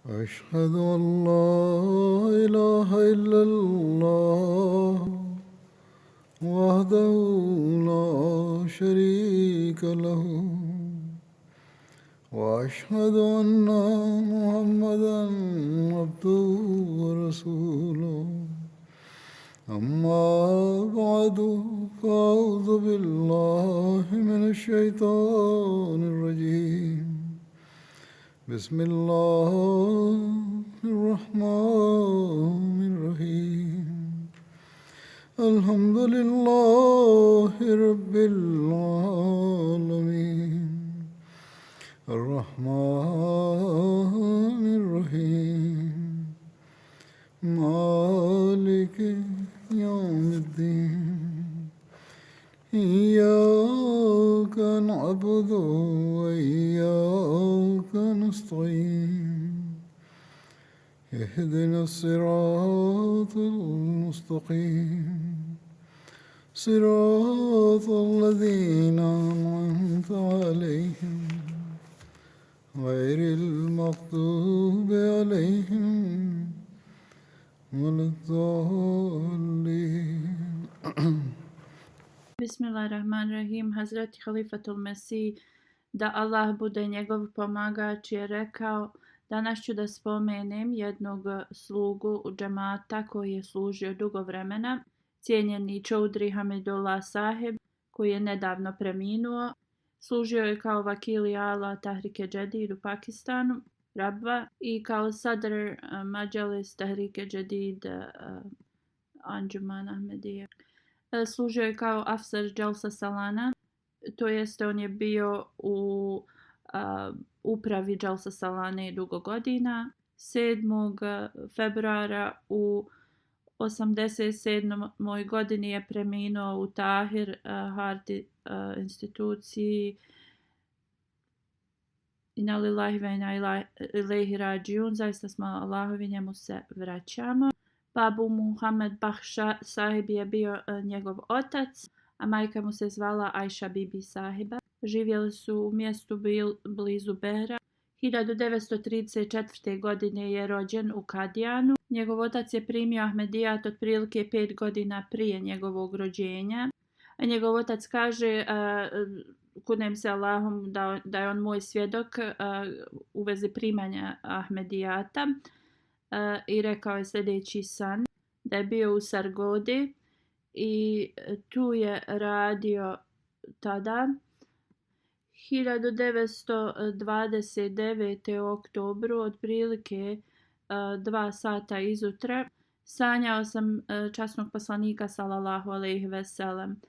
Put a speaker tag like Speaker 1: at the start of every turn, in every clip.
Speaker 1: أشهد أن لا إله إلا الله وحده لا شريك له وأشهد أن محمدا عبده ورسوله أما بعد فأعوذ بالله من الشيطان الرجيم بسم الله الرحمن الرحيم الحمد لله رب العالمين الرحمن الرحيم مالك يوم الدين إياك نعبد وإياك نستعين اهدنا الصراط المستقيم صراط الذين أنعمت عليهم غير المغضوب عليهم ولا الضالين.
Speaker 2: Bismillahirrahmanirrahim. Hazreti Halifatul Mesih, da Allah bude njegov pomagač, je rekao: danas ću da spomenem jednog slugu u džemata koji je služio dugo vremena, cijenjeni Čoudri Hamidullah Sahib, koji je nedavno preminuo. Služio je kao vakili ala Tahrike Jadid u Pakistanu, Rabva, i kao sadr Majalis Tahrike Jadid Anjuman Ahmedije. Služio je kao Afsar Jalsa Salana, to jeste on je bio u upravi Jalsa Salane dugo godina. 7. februara u 87. godini je preminuo u Tahir Hardi instituciji. Inna lillahi wa inna ilaihi rađiun, zaista smo Allahovi, njemu se vraćamo. Babu Muhammed Bakhša Sahib je bio njegov otac, a majka mu se zvala Aisha Bibi Sahiba. Živjeli su u mjestu blizu Behra. 1934. godine je rođen u Kadijanu. Njegov otac je primio Ahmedijat otprilike 5 godina prije njegovog rođenja. A njegov otac kaže, kunem se Allahom da je on moj svjedok u vezi primanja Ahmedijata. I rekao je sljedeći san, da je bio u Sargodi i tu je radio tada. 1929. u oktobru, otprilike 2 sata izutra, sanjao sam časnog poslanika sallallahu alejhi ve sellem.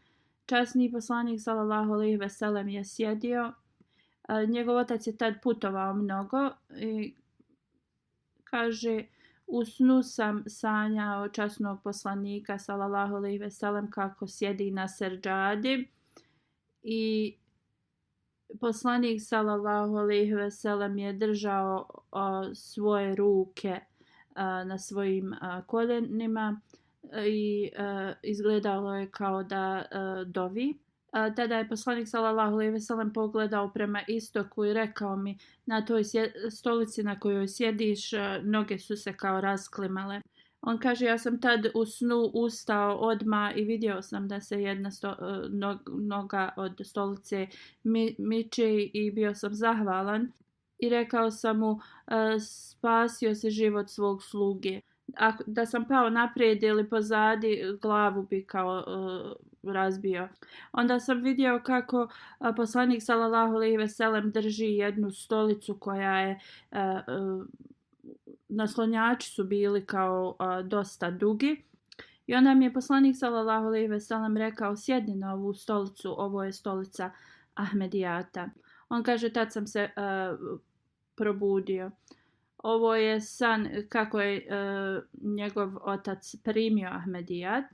Speaker 2: Časni poslanik sallallahu alejhi ve sellem je sjedio. Njegov otac je tad putovao mnogo i kaže, u snu sam sanjao časnog poslanika sallallahu alejhi ve sellem kako sjedi na serdžadi i poslanik sallallahu alejhi ve sellem je držao svoje ruke na svojim koljenima i izgledalo je kao da dovi. Tada je poslanik sallallahu alejhi ve sellem pogledao prema istoku i rekao mi, na toj stolici na kojoj sjediš noge su se kao rasklimale. On kaže, ja sam tad u snu ustao odmah i vidio sam da se jedna noga od stolice miče i bio sam zahvalan i rekao sam mu, spasio si život svog sluge. Da sam pao naprijed ili pozadi, glavu bi kao razbio. Onda sam vidio kako poslanik sallallahu alejhi ve sellem drži jednu stolicu koja je naslonjači su bili kao dosta dugi. I onda mi je poslanik sallallahu alejhi ve sellem rekao, sjedni na ovu stolicu, ovo je stolica Ahmedijata. On kaže, tad sam se probudio. Ovo je san kako je njegov otac primio Ahmedijat.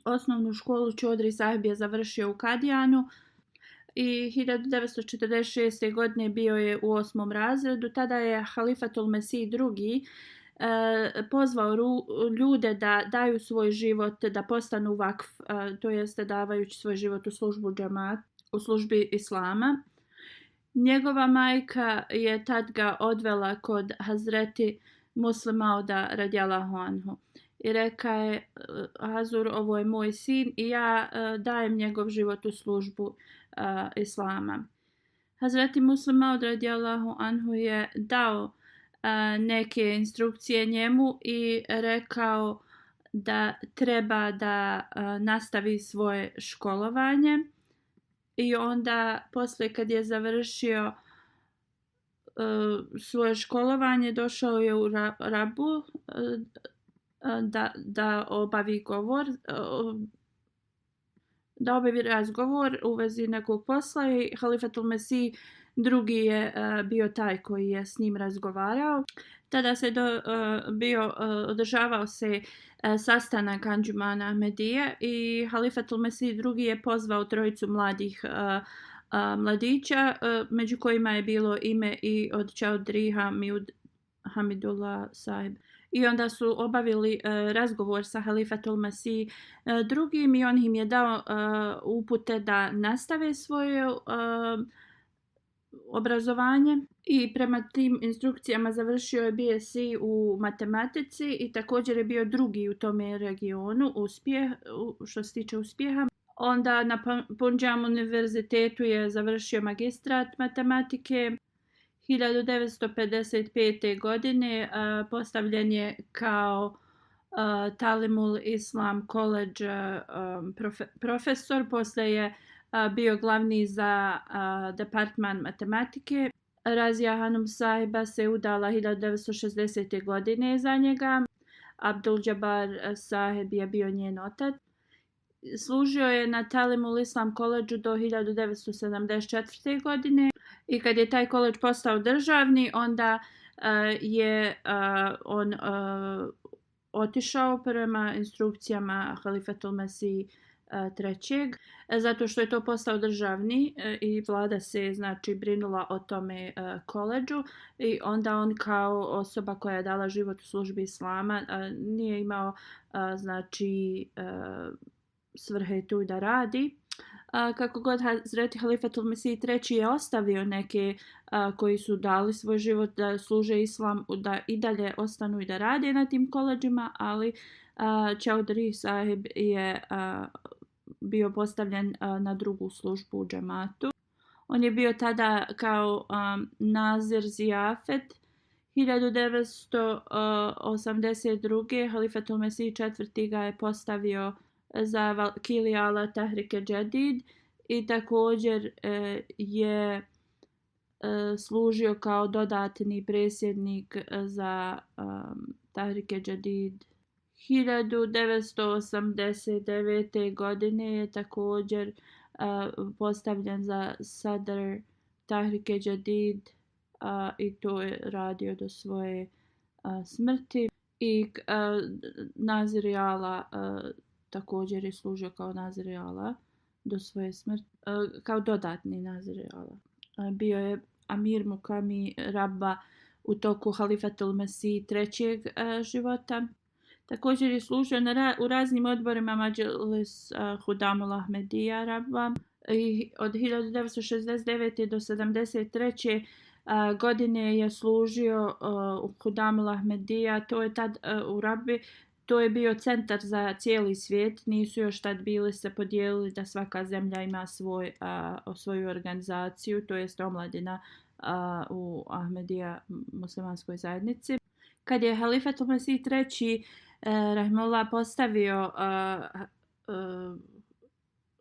Speaker 2: Osnovnu školu Čodri Sahib je završio u Kadijanu i 1946. godine bio je u 8. razredu. Tada je Halifatul Mesih II pozvao ljude da daju svoj život, da postanu vakf, to jeste davajući svoj život u službu džemat, u službi islama. Njegova majka je tad ga odvela kod Hazreti Muslimauda radijallahu anhu i reka je: Hazur, ovo je moj sin i ja dajem njegov život u službu Islama. Hazreti Muslimaud radijallahu anhu je dao neke instrukcije njemu i rekao da treba da nastavi svoje školovanje. I onda poslije kad je završio svoje školovanje, došao je u Rabu da obavi govor, da obavi razgovor u vezi nekog posla i Halifatul Mesih drugi je bio taj koji je s njim razgovarao. Tada se održavao se sastanak Anđumana Ahmedije i Halifatul Mesih drugi je pozvao trojicu mladih mladića, među kojima je bilo ime i od Chaudhry Hamidullah Sahib. I onda su obavili razgovor sa Halifatul Mesih drugim i on im je dao upute da nastave svoje obrazovanje i prema tim instrukcijama završio je BSc u matematici i također je bio drugi u tome regionu što se tiče uspjeha. Onda na Punjab univerzitetu je završio magistrat matematike. 1955. godine postavljen je kao Talimul Islam College profesor, poslije je bio glavni za departman matematike. Razia Hanum Sahiba se udala 1960. godine za njega. Abdul Jabbar Sahib je bio njen otac. Služio je na Talimul Islam College do 1974. godine i kad je taj koledž postao državni, onda je on otišao prema instrukcijama Halifatul Mesih trećeg, zato što je to postao državni i vlada se znači brinula o tome koledžu i onda on kao osoba koja je dala život u službi Islama nije imao znači svrhe tu da radi. Kako god Hazreti Halifatul Mesih treći je ostavio neke koji su dali svoj život da služe Islam, da i dalje ostanu i da rade na tim koledžima, ali Chaudhry Sahib je bio postavljen na drugu službu u džematu. On je bio tada kao Nazir Ziyafet. 1982. Halifatul Mesih četvrti ga je postavio za Vakili ala Tahrike Jadid i također je služio kao dodatni predsjednik za Tahrike Jadid. 1989. godine je također postavljen za Sadr Tahrike Jadid i to je radio do svoje smrti. I Nazir Ala također je služio kao Nazir Ala do svoje smrti, kao dodatni Nazir Ala. Bio je Amir Mukami Rabba u toku Halifatul Mesih trećeg života. Također je služio u raznim odborima Mađlis Hudamul Ahmedija Rabba i od 1969. do 1973. godine je služio u Hudamul Ahmedija. To je tad u Rabbi. To je bio centar za cijeli svijet. Nisu još tad bili se podijelili da svaka zemlja ima svoju organizaciju, to jest omladina u Ahmedija muslimanskoj zajednici. Kad je Halifatul Mesih treći rahimullah postavio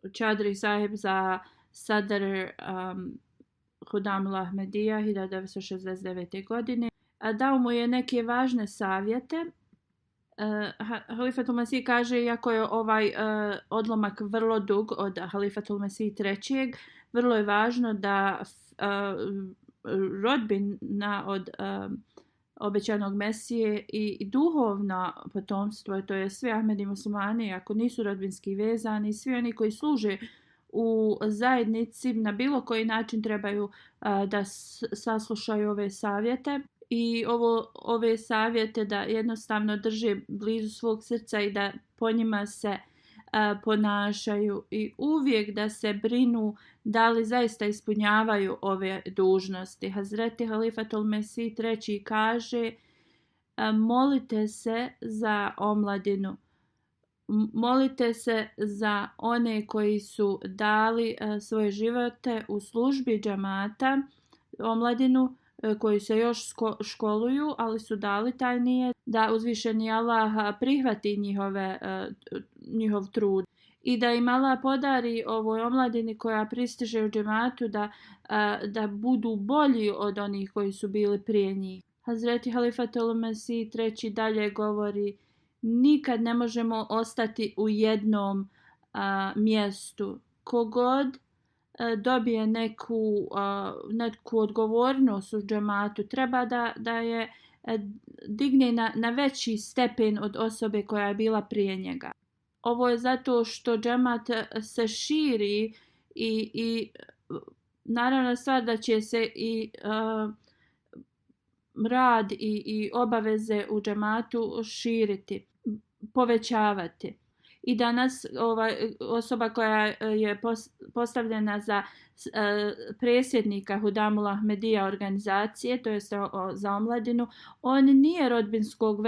Speaker 2: Chaudhry Sahib za Sadr Hudamul Ahmedija 1969. godine, dao mu je neke važne savjete. Halifatul Mesih kaže, iako je ovaj odlomak vrlo dug od Halifatul Mesih trećeg, vrlo je važno da rodbina od obećanog Mesije i duhovno potomstvo, to je sve Ahmedi muslimani, ako nisu rodbinski vezani, svi oni koji služe u zajednici na bilo koji način trebaju da saslušaju ove savjete. I ove savjete da jednostavno drže blizu svog srca i da po njima se ponašaju i uvijek da se brinu da li zaista ispunjavaju ove dužnosti. Hazreti Halifatul Mesih III kaže: molite se za omladinu, molite se za one koji su dali svoje živote u službi džemata, omladinu koji se još školuju, ali su dali taj nijet da uzvišeni Allah prihvati njihov trud i da im Allah podari ovoj omladini koja pristiže u džematu da budu bolji od onih koji su bili prije njih. Hazreti Halifatul Mesih III dalje govori: nikad ne možemo ostati u jednom mjestu. Kogod dobije neku odgovornost u džematu, treba da je digne na veći stepen od osobe koja je bila prije njega. Ovo je zato što džemat se širi i naravno stvar da će se i rad i obaveze u džematu širiti, povećavati. I danas osoba koja je postavljena za predsjednika Hudamul Ahmedija organizacije, to je za omladinu, on nije rodbinskog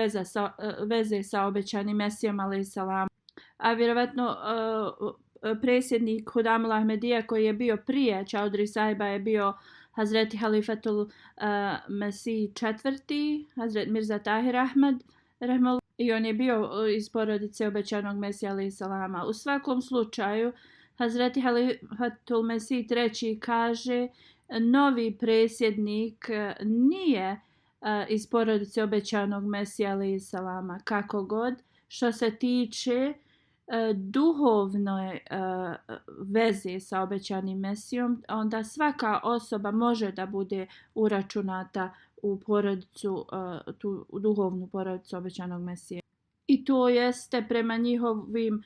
Speaker 2: veze sa obećanim Mesijom a.s. A vjerovatno predsjednik Hudamul Ahmedija koji je bio prije Čaudri Sahiba je bio Hazreti Halifatul Mesih IV, Hazret Mirza Tahir Ahmad i on je bio iz porodice obećanog Mesija a.s. U svakom slučaju Hazreti Halifatul Mesih III kaže: novi predsjednik nije iz porodice obećanog Mesija a.s. Kako god, što se tiče duhovne veze sa obećanim Mesijom, onda svaka osoba može da bude uračunata u porodicu, tu duhovnu porodicu obećanog Mesije. I to jeste prema njihovim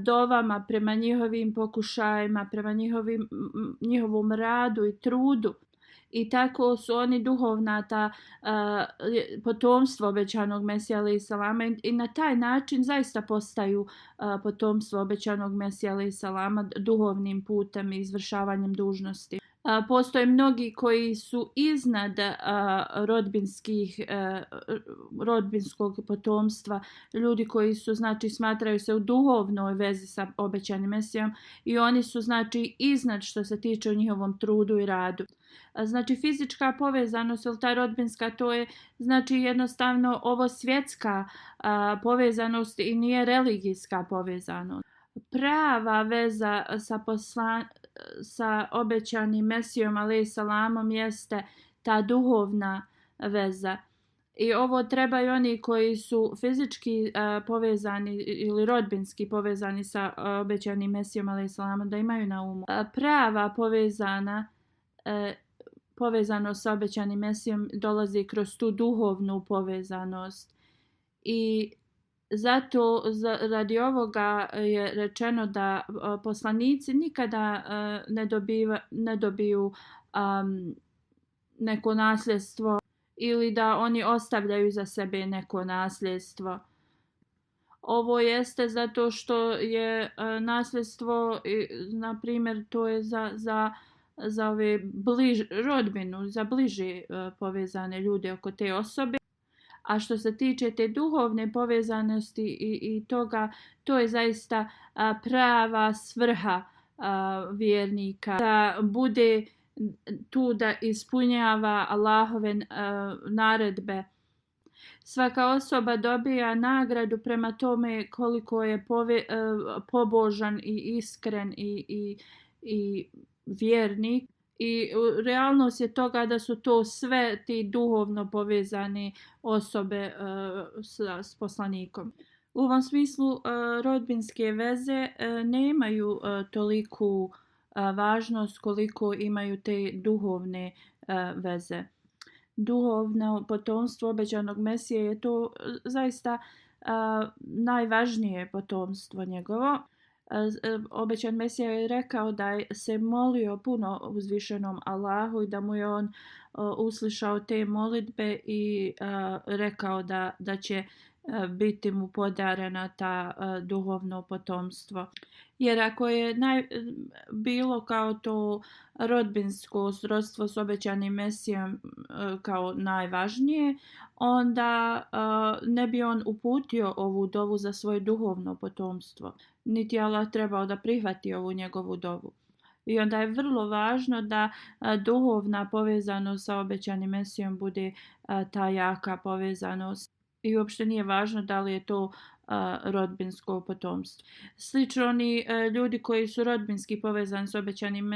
Speaker 2: dovama, prema njihovim pokušajima, prema njihovom radu i trudu. I tako su oni duhovna potomstvo obećanog Mesija a.s. i na taj način zaista postaju potomstvo obećanog Mesija a.s. duhovnim putem i izvršavanjem dužnosti. Postoje mnogi koji su iznad rodbinskog potomstva, ljudi koji su, znači, smatraju se u duhovnoj vezi sa obećanim Mesijom i oni su, znači, iznad što se tiče o njihovom trudu i radu. Znači, fizička povezanost ili ta rodbinska, to je, znači, jednostavno ovo svjetska povezanost i nije religijska povezanost. Prava veza sa obećanim Mesijom a.s. jeste ta duhovna veza. I ovo trebaju oni koji su fizički povezani ili rodbinski povezani sa obećanim Mesijom a.s. da imaju na umu. Prava povezanost sa obećanim Mesijom dolazi kroz tu duhovnu povezanost. I zato radi ovoga je rečeno da poslanici nikada ne dobiju neko nasljedstvo ili da oni ostavljaju za sebe neko nasljedstvo. Ovo jeste zato što je nasljedstvo, na primjer, to je za ove rodbinu, za bliže povezane ljude oko te osobe. A što se tiče te duhovne povezanosti i toga, to je zaista prava svrha vjernika. Da bude tu da ispunjava Allahove naredbe. Svaka osoba dobija nagradu prema tome koliko je pobožan i iskren i vjernik. I realnost je toga da su to sve ti duhovno povezane osobe s poslanikom. U ovom smislu rodbinske veze nemaju toliku važnost koliko imaju te duhovne veze. Duhovno potomstvo obećanog Mesije je to zaista najvažnije potomstvo njegovo. Obećan Mesija je rekao da se molio puno uzvišenom Allahu i da mu je on uslišao te molitbe i rekao da će biti mu podarena ta duhovno potomstvo. Jer ako je bilo kao to rodbinsko srodstvo s obećanim Mesijom kao najvažnije, onda ne bi on uputio ovu dovu za svoje duhovno potomstvo. Niti Allah trebao da prihvati ovu njegovu dovu. I onda je vrlo važno da duhovna povezanost sa obećanim Mesijom bude ta jaka povezanost. I uopšte nije važno da li je to rodbinsko potomstvo. Slično oni ljudi koji su rodbinski povezani s obećanim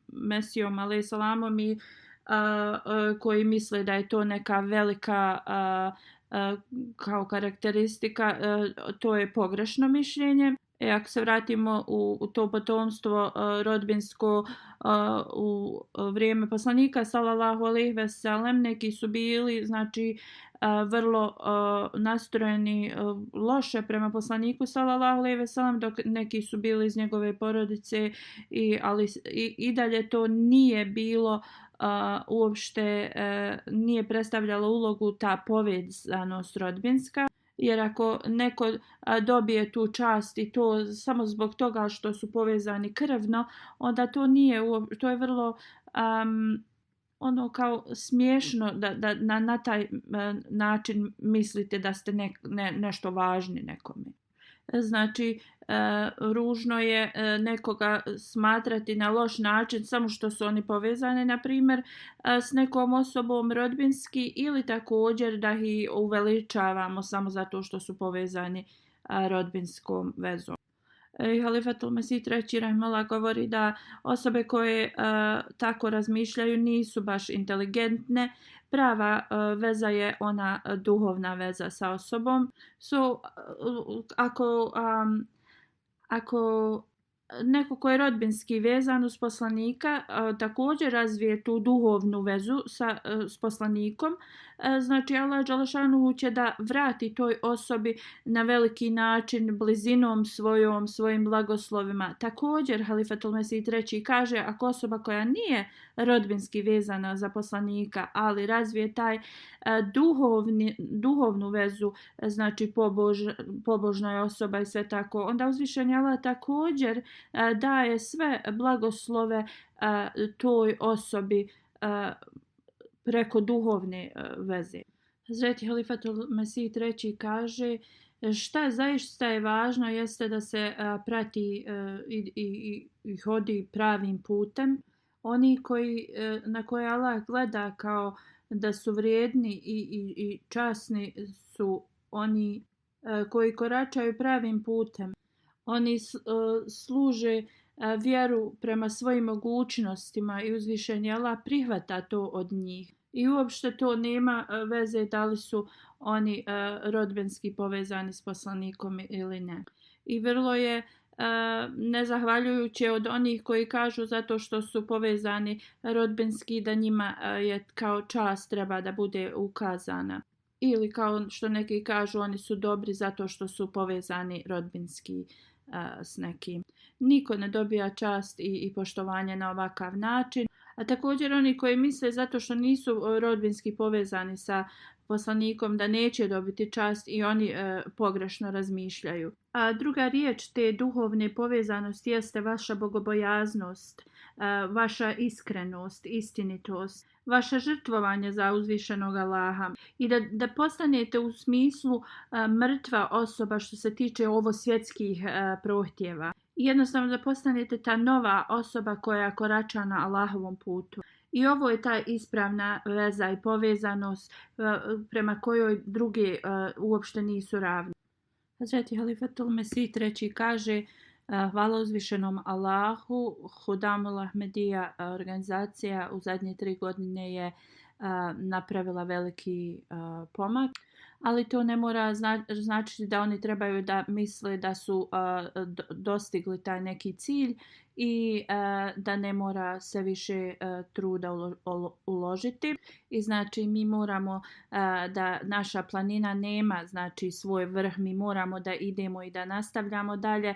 Speaker 2: Mesijom alejhi selamom i koji misle da je to neka velika kao karakteristika, to je pogrešno mišljenje. Ako se vratimo u to potomstvo rodbinsko u vrijeme poslanika sallallahu alejhi ve sellem, neki su bili znači vrlo nastrojeni loše prema poslaniku sallallahu alejhi ve sellem, dok neki su bili iz njegove porodice ali i dalje to nije bilo uopšte nije predstavljalo ulogu ta povezanost rodbinska. Jer ako neko dobije tu čast i to samo zbog toga što su povezani krvno, onda to nije, to je vrlo ono kao smiješno da na taj način mislite da ste nešto važni nekome. Znači, ružno je nekoga smatrati na loš način samo što su oni povezani, na primjer, s nekom osobom rodbinski, ili također da ih uveličavamo samo zato što su povezani rodbinskom vezom. Halifatul Mesih III rahimehullah govori da osobe koje tako razmišljaju nisu baš inteligentne. Prava veza je ona duhovna veza sa osobom. Ako neko ko je rodbinski vezan uz poslanika također razvije tu duhovnu vezu s poslanikom, znači Allah dželešanuhu će da vrati toj osobi na veliki način blizinom svojim blagoslovima. Također Halifatul Mesih III kaže, ako osoba koja nije rodbinski vezana za poslanika, ali razvije taj duhovnu vezu, znači pobožna je osoba i sve tako, onda uzvišeni Allah također daje sve blagoslove toj osobi preko duhovne veze. Hazreti Halifatul Mesih III kaže, šta zaista je važno jeste da se prati i hodi pravim putem. Oni na koje Allah gleda kao da su vrijedni i časni su oni koji koračaju pravim putem. Oni služe vjeru prema svojim mogućnostima i uzvišeni Allah prihvata to od njih. I uopšte to nema veze da li su oni rodbinski povezani s poslanikom ili ne. I vrlo je nezahvaljujuće od onih koji kažu zato što su povezani rodbinski da njima je kao čast treba da bude ukazana. Ili kao što neki kažu oni su dobri zato što su povezani rodbinski s nekim. Niko ne dobija čast i poštovanje na ovakav način. A također oni koji misle zato što nisu rodbinski povezani sa poslanikom da neće dobiti čast i oni pogrešno razmišljaju. A druga riječ te duhovne povezanosti jeste vaša bogobojaznost, vaša iskrenost, istinitost, vaše žrtvovanje za uzvišenog Allaha i da postanete u smislu mrtva osoba što se tiče ovo svjetskih prohtjeva. I jednostavno da postanete ta nova osoba koja korača na Allahovom putu. I ovo je ta ispravna veza i povezanost prema kojoj druge uopšte nisu ravni. Hazreti Halifatul Mesih III kaže, hvala uzvišenom Allahu, Hudamul Ahmedija organizacija u zadnje 3 godine je napravila veliki pomak. Ali to ne mora značiti da oni trebaju da misle da su dostigli taj neki cilj i da ne mora se više truda uložiti. I znači mi moramo da naša planina nema znači svoj vrh, mi moramo da idemo i da nastavljamo dalje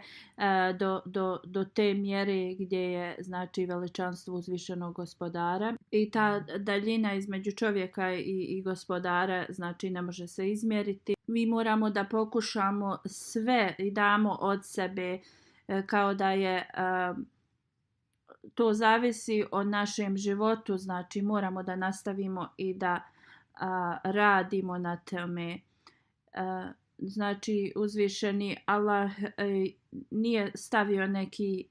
Speaker 2: do te mjere gdje je znači veličanstvo uzvišenog gospodara. I ta daljina između čovjeka i gospodara znači ne može se izmjeriti. Mi moramo da pokušamo sve i damo od sebe kao da je to zavisi o našem životu, znači moramo da nastavimo i da radimo na tome. Znači uzvišeni Allah nije stavio neki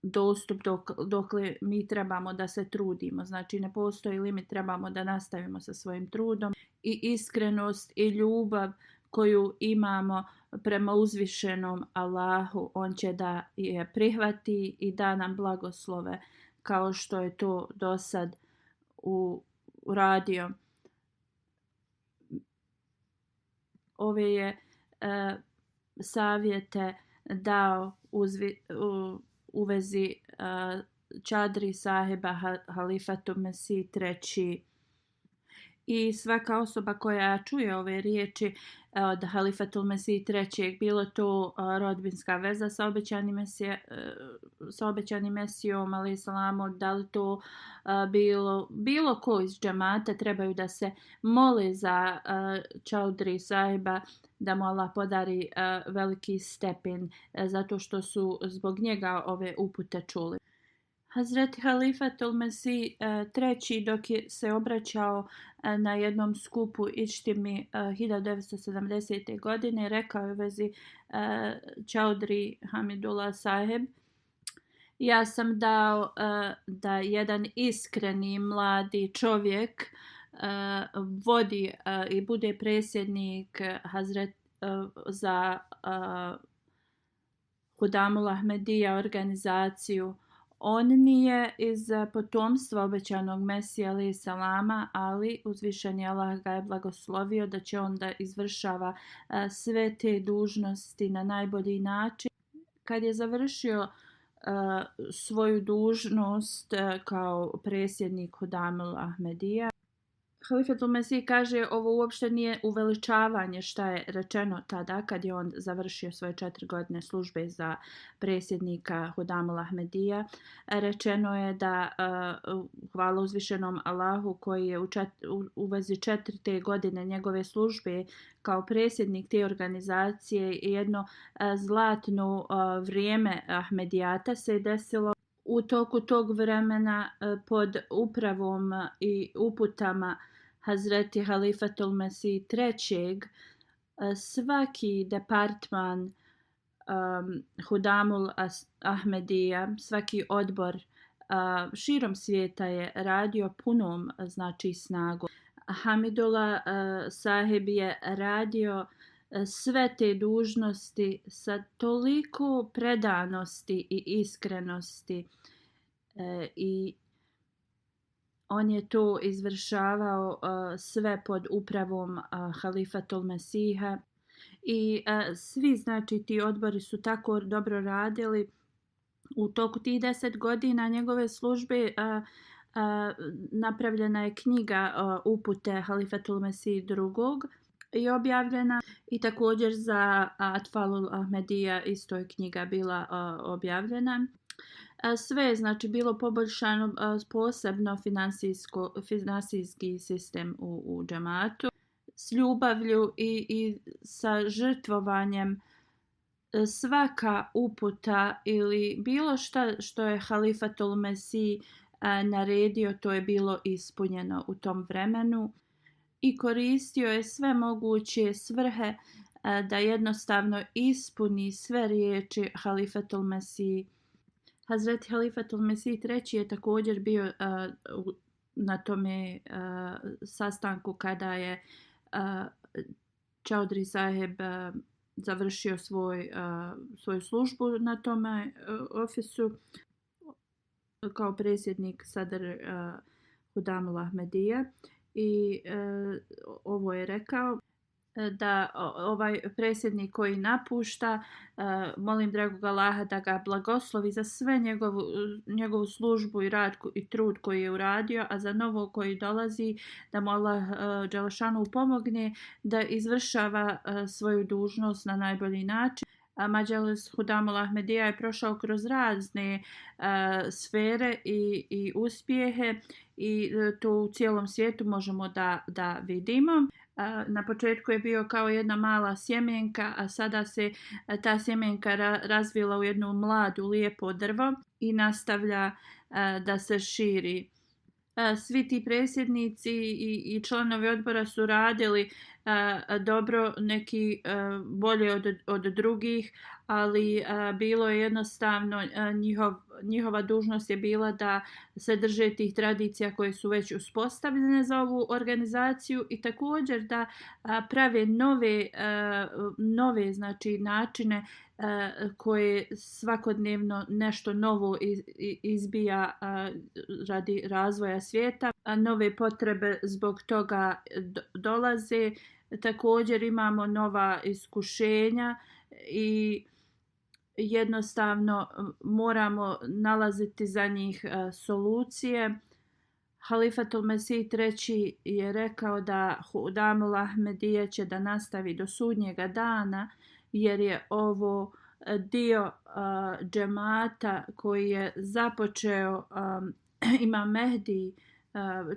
Speaker 2: dostup dokle mi trebamo da se trudimo. Znači ne postoji limit, trebamo da nastavimo sa svojim trudom i iskrenost i ljubav koju imamo prema uzvišenom Allahu, on će da je prihvati i da nam blagoslove kao što je to do sad uradio. Ove je savjete dao u vezi Čadri sahiba Halifatu Mesih III. I svaka osoba koja čuje ove riječi od Halifatul Mesih III, bilo to rodbinska veza sa obećanim Mesijom, ali salamo, da li to bilo ko iz džemata, trebaju da se mole za Čaudri sahiba, da mu Allah podari veliki stepen, zato što su zbog njega ove upute čuli. Hazreti Halifatul Mesih III dok se obraćao na jednom skupu Ičtimi 1970. godine rekao je u vezi Čaudri Hamidullah sahib: ja sam dao da jedan iskreni mladi čovjek vodi i bude predsjednik za Hudamul Ahmedija organizaciju. On nije iz potomstva obećanog Mesija alaih salama, ali uzvišeni Allah ga je blagoslovio da će on da izvršava sve te dužnosti na najbolji način. Kad je završio svoju dužnost kao predsjednik Hudamul Ahmedija, Halifatul Mesih kaže ovo uopšte nije uveličavanje šta je rečeno tada kad je on završio svoje 4 godine službe za predsjednika Hudamul Ahmedija. Rečeno je da hvala uzvišenom Allahu koji je u vezi 4. godine njegove službe kao predsjednik te organizacije i jedno zlatno vrijeme Ahmedijata se desilo. U toku tog vremena pod upravom i uputama Hazreti Halifatul Mesih III svaki departman Hudamul Ahmedija, svaki odbor širom svijeta je radio punom znači snagom. Hamidullah sahib je radio sve te dužnosti sa toliko predanosti i iskrenosti i on je to izvršavao sve pod upravom Halifatul Mesiha i svi znači ti odbori su tako dobro radili. U toku tih 10 godina njegove službe napravljena je knjiga upute Halifatul Mesih II i objavljena i također za Atfalul Ahmedija isto je knjiga bila objavljena. Sve je znači bilo poboljšano, posebno finansijski sistem u džematu. S ljubavlju i sa žrtvovanjem svaka uputa ili bilo što je Halifatul Mesih naredio, to je bilo ispunjeno u tom vremenu i koristio je sve moguće svrhe da jednostavno ispuni sve riječi Halifatul Mesih. Hazreti Halifatul Mesih III je također bio na tome sastanku kada je Čaudri sahib završio svoju službu na tome ofisu kao predsjednik Sadr Hudamul Ahmedija i ovo je rekao: da ovaj predsjednik koji napušta, molim dragog Allaha da ga blagoslovi za sve njegovu službu i rad i trud koji je uradio, a za novo koji dolazi da mu Allah dželešanu pomogne da izvršava svoju dužnost na najbolji način. Mađalis Hudamul Ahmedija je prošao kroz razne sfere i uspjehe i to u cijelom svijetu možemo da vidimo. Na početku je bio kao jedna mala sjemenka, a sada se ta sjemenka razvila u jednu mladu lijepo drvo i nastavlja da se širi. Svi ti predsjednici i članovi odbora su radili dobro, neki bolje od drugih, ali bilo je jednostavno njihova dužnost je bila da se drže tih tradicija koje su već uspostavljene za ovu organizaciju i također da prave nove znači načine koje svakodnevno nešto novo izbija radi razvoja svijeta, a nove potrebe zbog toga dolaze. Također imamo nova iskušenja i jednostavno moramo nalaziti za njih solucije. Halifatul Mesih III je rekao da Hudamul Ahmedija će da nastavi do sudnjega dana, jer je ovo dio džemata koji je započeo Imam Mehdi,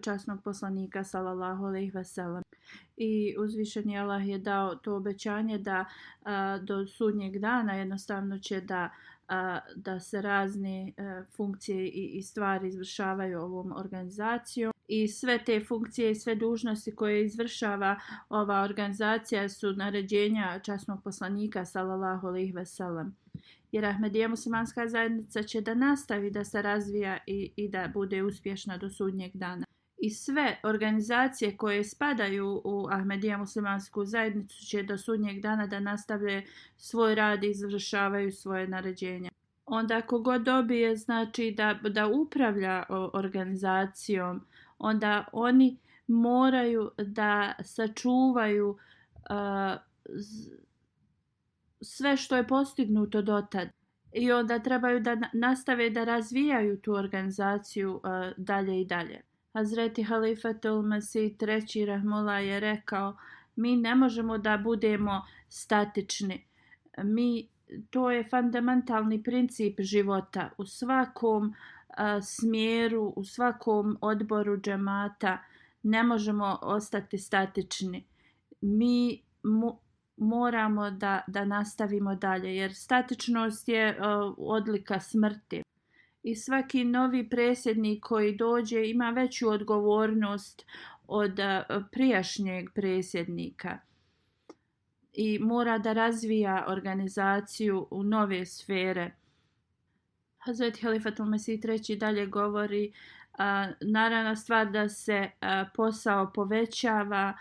Speaker 2: časnog poslanika sallallahu alejhi ve sellem. I uzvišeni Allah je dao to obećanje da do sudnjeg dana jednostavno će da se razne funkcije i stvari izvršavaju ovom organizacijom. I sve te funkcije i sve dužnosti koje izvršava ova organizacija su naređenja časnog poslanika sallallahu alejhi ve sellem. Jer Ahmedija muslimanska zajednica će da nastavi da se razvija i da bude uspješna do sudnjeg dana. I sve organizacije koje spadaju u Ahmedija muslimansku zajednicu će do sudnjeg dana da nastave svoj rad i izvršavaju svoje naređenja. Onda kogod dobije znači da upravlja organizacijom, onda oni moraju da sačuvaju sve što je postignuto dotad. I onda trebaju da nastave da razvijaju tu organizaciju dalje i dalje. Hazreti Halifatul Mesih III rahmullah je rekao: mi ne možemo da budemo statični. To je fundamentalni princip života. U svakom smjeru, u svakom odboru džemata ne možemo ostati statični. Mi moramo da nastavimo dalje, jer statičnost je odlika smrti. I svaki novi predsjednik koji dođe ima veću odgovornost od prijašnjeg predsjednika i mora da razvija organizaciju u nove sfere. Hazreti Halifatul Mesih III dalje govori: naravna stvar da se posao povećava,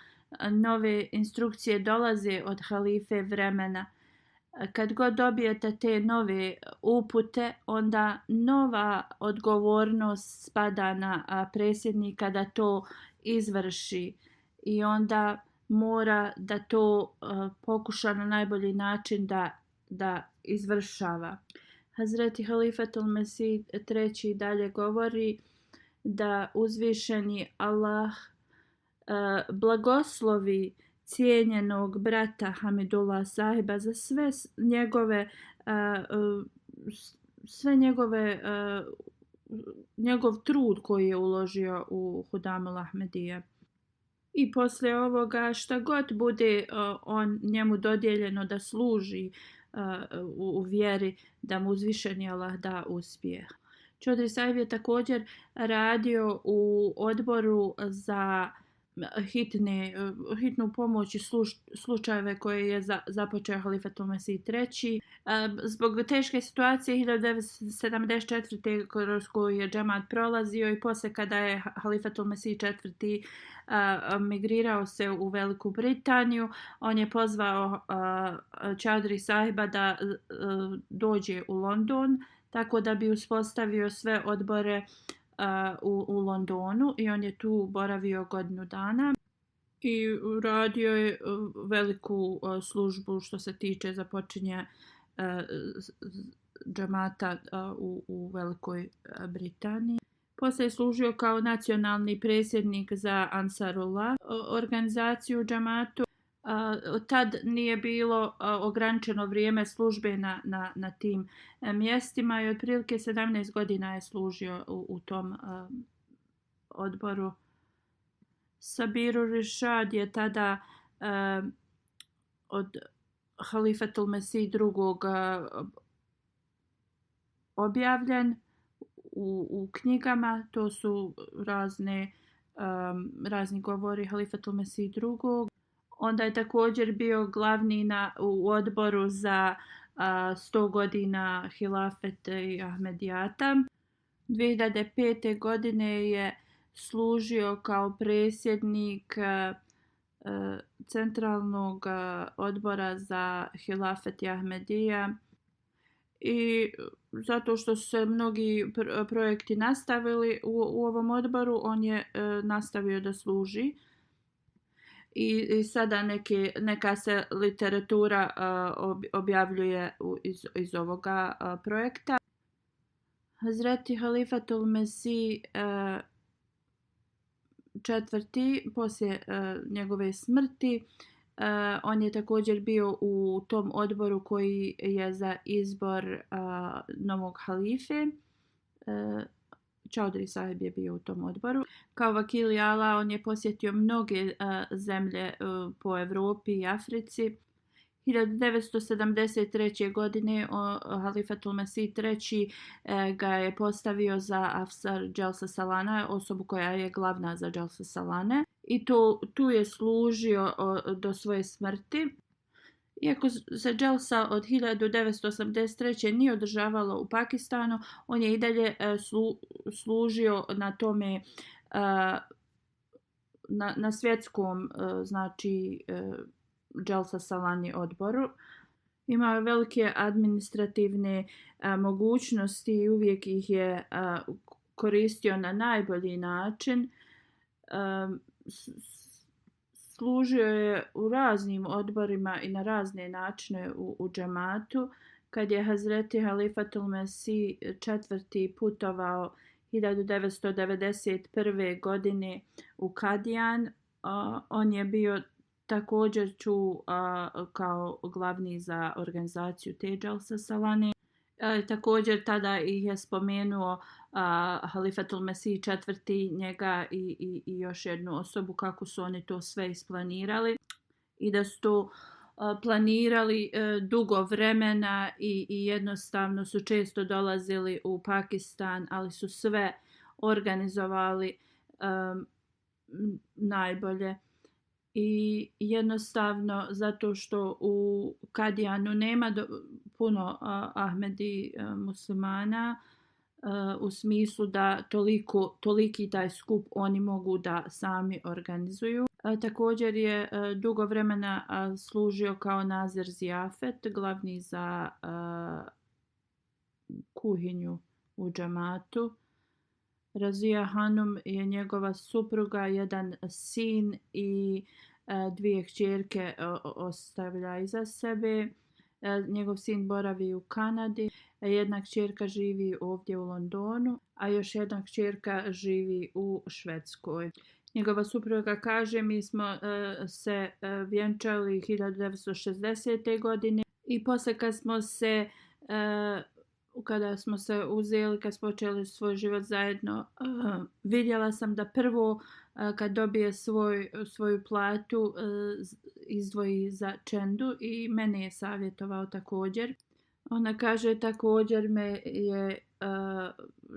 Speaker 2: nove instrukcije dolaze od halife vremena. Kad god dobijete te nove upute, onda nova odgovornost spada na predsjednika da to izvrši i onda mora da to pokuša na najbolji način da izvršava. Hazreti Halifatul Mesih III dalje govori da uzvišeni Allah blagoslovi cijenjenog brata Hamidullah sahiba za njegov trud koji je uložio u Hudamul Ahmedija. I poslije ovoga šta god bude njemu dodijeljeno da služi u vjeri, da mu uzvišeni Allah da uspjeh. Čodri sahib je također radio u odboru za hitnu pomoć i slučajeve koje je započeo Halifatul Mesih III. Zbog teške situacije 1974. kroz koju je džemat prolazio i poslije kada je Halifatul Mesih IV. Migrirao se u Veliku Britaniju, on je pozvao Čadri sahiba da dođe u London, tako da bi uspostavio sve odbore u Londonu i on je tu boravio godinu dana. i radio je veliku službu što se tiče započinja džamata u Velikoj Britaniji. Poslije je služio kao nacionalni predsjednik za Ansarullah organizaciju u džamatu. Tad nije bilo ograničeno vrijeme službe na tim mjestima i otprilike 17 godina je služio u tom odboru. Sabiru Rishad je tada od Halifatul Mesih II. Objavljen u knjigama. To su razni govori Halifatul Mesih II. Onda je također bio glavni u odboru za 100 godina hilafeta i Ahmedijata. 2005. godine je služio kao predsjednik centralnog odbora za hilafet i Ahmedija i zato što su se mnogi projekti nastavili u ovom odboru, on je nastavio da služi. I sada neka se literatura objavljuje iz ovoga projekta. Hazreti Halifatul Mesih IV. Poslije njegove smrti, on je također bio u tom odboru koji je za izbor novog halife. Čaudri Sahib je bio u tom odboru. Kao vakili Allah on je posjetio mnoge zemlje po Europi i Africi. 1973. godine Halifatul Mesih III. Ga je postavio za Afsar Jalsa Salana, osobu koja je glavna za Jalsa Salane. I tu je služio do svoje smrti. Iako se Jalsa od 1983. nije održavalo u Pakistanu, on je i dalje služio na tome na svjetskom znači Jalsa Salani odboru. Imao je velike administrativne mogućnosti i uvijek ih je koristio na najbolji način. Služio je u raznim odborima i na razne načine u džematu. Kad je Hazreti Halifatul Mesih IV. Putovao 1991. godine u Kadijan, on je bio također kao glavni za organizaciju te Jalsa Salane. Također tada ih je spomenuo Halifatul Mesih IV. Njega i još jednu osobu kako su oni to sve isplanirali i da su to planirali dugo vremena i jednostavno su često dolazili u Pakistan, ali su sve organizovali najbolje. I jednostavno zato što u Kadijanu nema puno Ahmedi muslimana u smislu da toliki taj skup oni mogu da sami organizuju. Također je dugo vremena služio kao Nazir Ziyafet, glavni za kuhinju u džamatu. Razija Hanum je njegova supruga, jedan sin i dvije kćerke ostavlja iza sebe. Njegov sin boravi u Kanadi, jedna kćerka živi ovdje u Londonu, a još jedna kćerka živi u Švedskoj. Njegova supruga kaže, mi smo se vjenčali 1960. godine i poslije kada smo se uzeli, kad smo počeli svoj život zajedno, vidjela sam da prvo kad dobije svoju platu izdvoji za čendu i mene je savjetovao također. Ona kaže također me je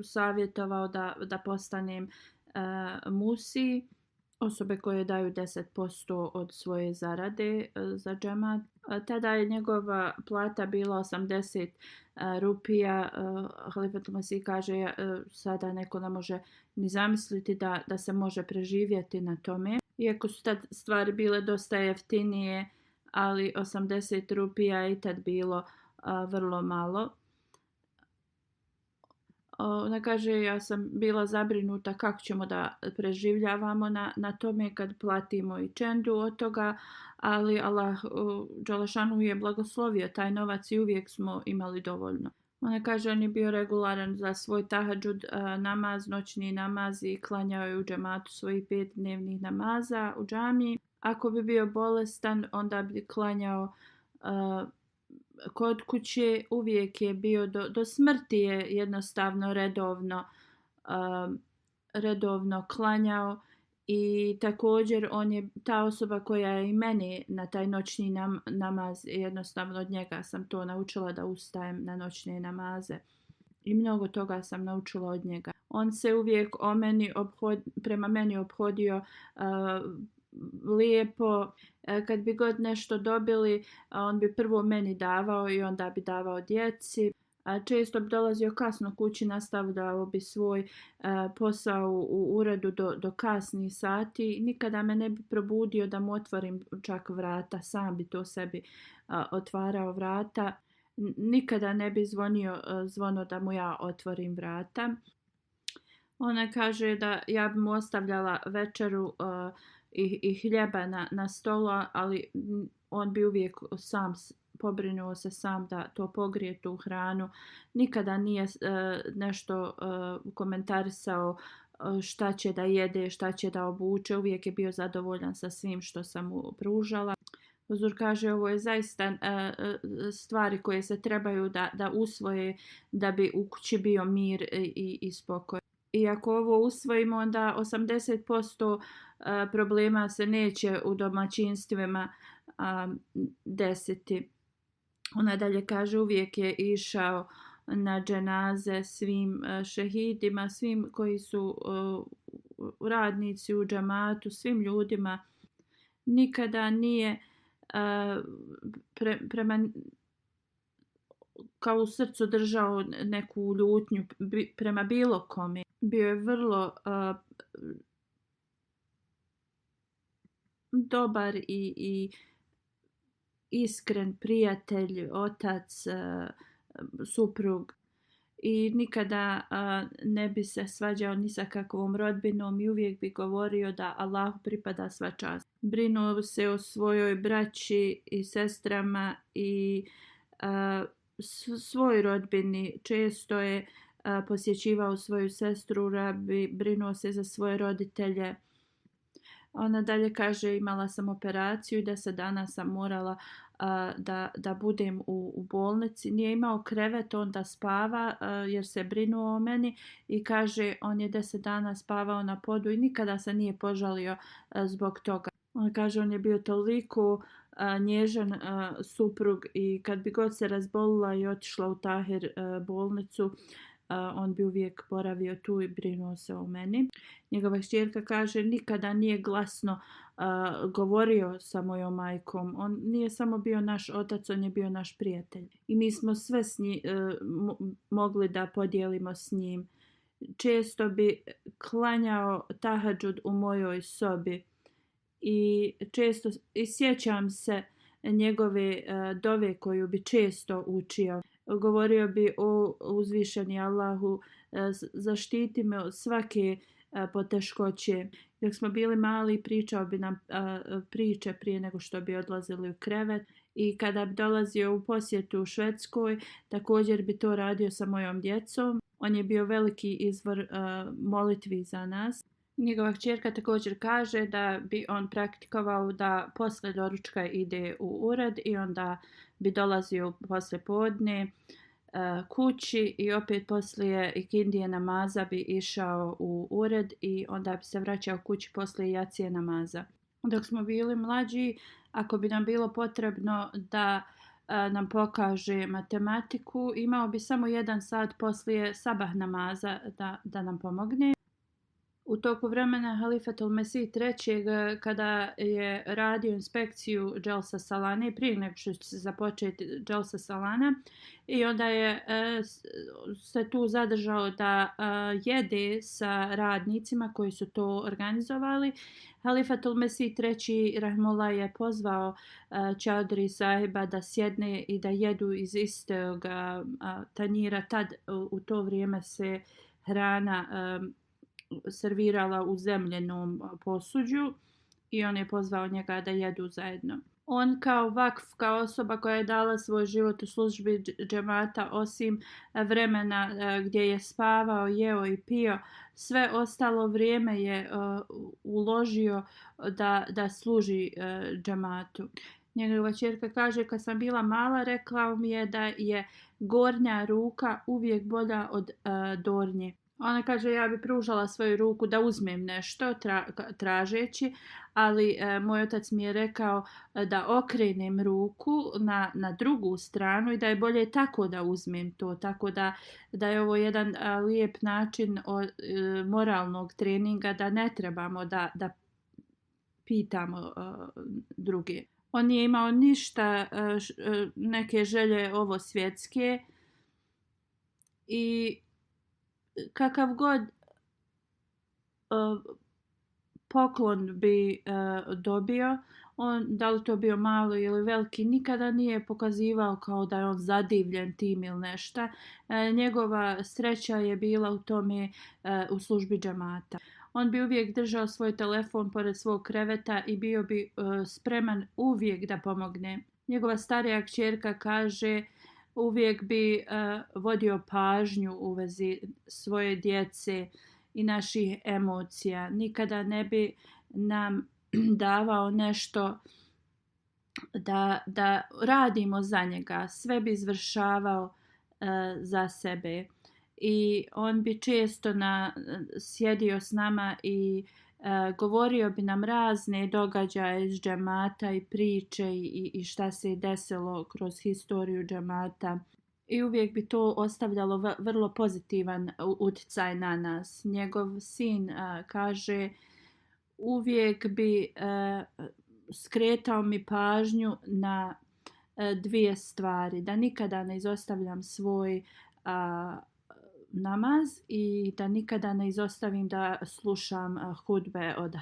Speaker 2: savjetovao da postanem musi, osobe koje daju 10% od svoje zarade za džemat. Tada je njegova plata bila 80 rupija. Halifatul Mesih kaže sada neko ne može ni zamisliti da se može preživjeti na tome. Iako su tad stvari bile dosta jeftinije, ali 80 rupija je i tad bilo vrlo malo. Ona kaže, ja sam bila zabrinuta kako ćemo da preživljavamo na tome kad platimo i čendu od toga, ali Allah Đelešanu je blagoslovio taj novac i uvijek smo imali dovoljno. Ona kaže, on je bio regularan za svoj tahadžud namaz, noćni namaz i klanjao je u džematu svojih 5 dnevnih namaza u džamiji. Ako bi bio bolestan, onda bi klanjao kod kuće, uvijek je bio do smrti je jednostavno redovno klanjao i također on je ta osoba koja je i meni na taj noćni namaz, jednostavno od njega sam to naučila da ustajem na noćne namaze i mnogo toga sam naučila od njega. On se uvijek prema meni ophodio lijepo. Kad bi god nešto dobili, on bi prvo meni davao i onda bi davao djeci. Često bi dolazio kasno kući, nastavljao bi svoj posao u uredu do kasnih sati. Nikada me ne bi probudio da mu otvorim čak vrata, sam bi to sebi otvarao vrata. Nikada ne bi zvonio zvono da mu ja otvorim vrata. Ona kaže da ja bi mu ostavljala večeru i hljeba na stolu, ali on bi uvijek sam pobrinuo se sam da to pogrije tu hranu. Nikada nije nešto komentarisao šta će da jede, šta će da obuče. Uvijek je bio zadovoljan sa svim što sam mu pružala. Huzur kaže, ovo je zaista stvari koje se trebaju da usvoje da bi u kući bio mir i spokoj. I ako ovo usvojimo, onda 80% problema se neće u domaćinstvima desiti. Ona dalje kaže, uvijek je išao na dženaze svim šehidima, svim koji su radnici u džamatu, svim ljudima. Nikada nije kao u srcu držao neku ljutnju prema bilo kome. Bio je vrlo dobar i iskren prijatelj, otac, suprug i nikada ne bi se svađao ni sa kakvom rodbinom i uvijek bi govorio da Allahu pripada sva čast. Brinuo se o svojoj braći i sestrama i svoj rodbini. Često je posjećivao svoju sestru Rabi, brinuo se za svoje roditelje. Ona dalje kaže, imala sam operaciju i 10 dana sam morala da budem u bolnici. Nije imao krevet, onda spava jer se brinuo o meni i kaže, on je 10 dana spavao na podu i nikada se nije požalio zbog toga. On kaže, on je bio toliko nježan suprug i kad bi god se razbolila i otišla u Tahir bolnicu, on bi uvijek boravio tu i brinuo se o meni. Njegova kćerka kaže, nikada nije glasno govorio sa mojom majkom. On nije samo bio naš otac, on je bio naš prijatelj. I mi smo sve mogli da podijelimo s njim. Često bi klanjao tahadžud u mojoj sobi. I često sjećam se njegove dove koju bi često učio. Govorio bi o uzvišeni Allahu, zaštiti me od svake poteškoće. Dok smo bili mali, pričao bi nam priče prije nego što bi odlazili u krevet. I kada bi dolazio u posjetu u Švedskoj, također bi to radio sa mojom djecom. On je bio veliki izvor molitvi za nas. Njegova kćerka također kaže da bi on praktikovao da posle doručka ide u ured i onda bi dolazio posle podne kući i opet poslije ikindije namaza bi išao u ured i onda bi se vraćao kući poslije jacije namaza. Dok smo bili mlađi, ako bi nam bilo potrebno da nam pokaže matematiku, imao bi samo 1 sat poslije sabah namaza da nam pomogne. U U toku vremena Halifatul Mesih III. Kada je radio inspekciju Dželsa Salane, prije nego što će se započeti Dželsa Salana, i onda je se tu zadržao da jede sa radnicima koji su to organizovali. Halifatul Mesih III. Rahmullah je pozvao Čaudri sahiba da sjedne i da jedu iz istog tanjira. Tad u to vrijeme se hrana servirala u zemljenom posuđu i on je pozvao njega da jedu zajedno. On kao vakf, kao osoba koja je dala svoj život u službi džemata, osim vremena gdje je spavao, jeo i pio, sve ostalo vrijeme je uložio da služi džematu. Njegova ćerka kaže, kad sam bila mala, rekla mi je da je gornja ruka uvijek bolja od donje. Ona kaže, ja bi pružala svoju ruku da uzmem nešto tražeći, ali moj otac mi je rekao da okrenem ruku na drugu stranu i da je bolje tako da uzmem to. Tako da je ovo jedan lijep način moralnog treninga, da ne trebamo da pitamo druge. On nije imao ništa, neke želje ovo svjetske i kakav god poklon bi dobio, on, da li to bio malo ili veliki, nikada nije pokazivao kao da je on zadivljen tim ili nešto. Njegova sreća je bila u tome u službi džemata. On bi uvijek držao svoj telefon pored svog kreveta i bio bi spreman uvijek da pomogne. Njegova starija kćerka kaže, uvijek bi vodio pažnju u vezi svoje djece i naših emocija. Nikada ne bi nam davao nešto da radimo za njega. Sve bi izvršavao za sebe. I on bi često sjedio s nama i govorio bi nam razne događaje iz džemata i priče i šta se je desilo kroz historiju džemata. I uvijek bi to ostavljalo vrlo pozitivan utjecaj na nas. Njegov sin kaže, uvijek bi skretao mi pažnju na dvije stvari. Da nikada ne izostavljam svoj namaz i da nikada ne izostavim da slušam hudbe od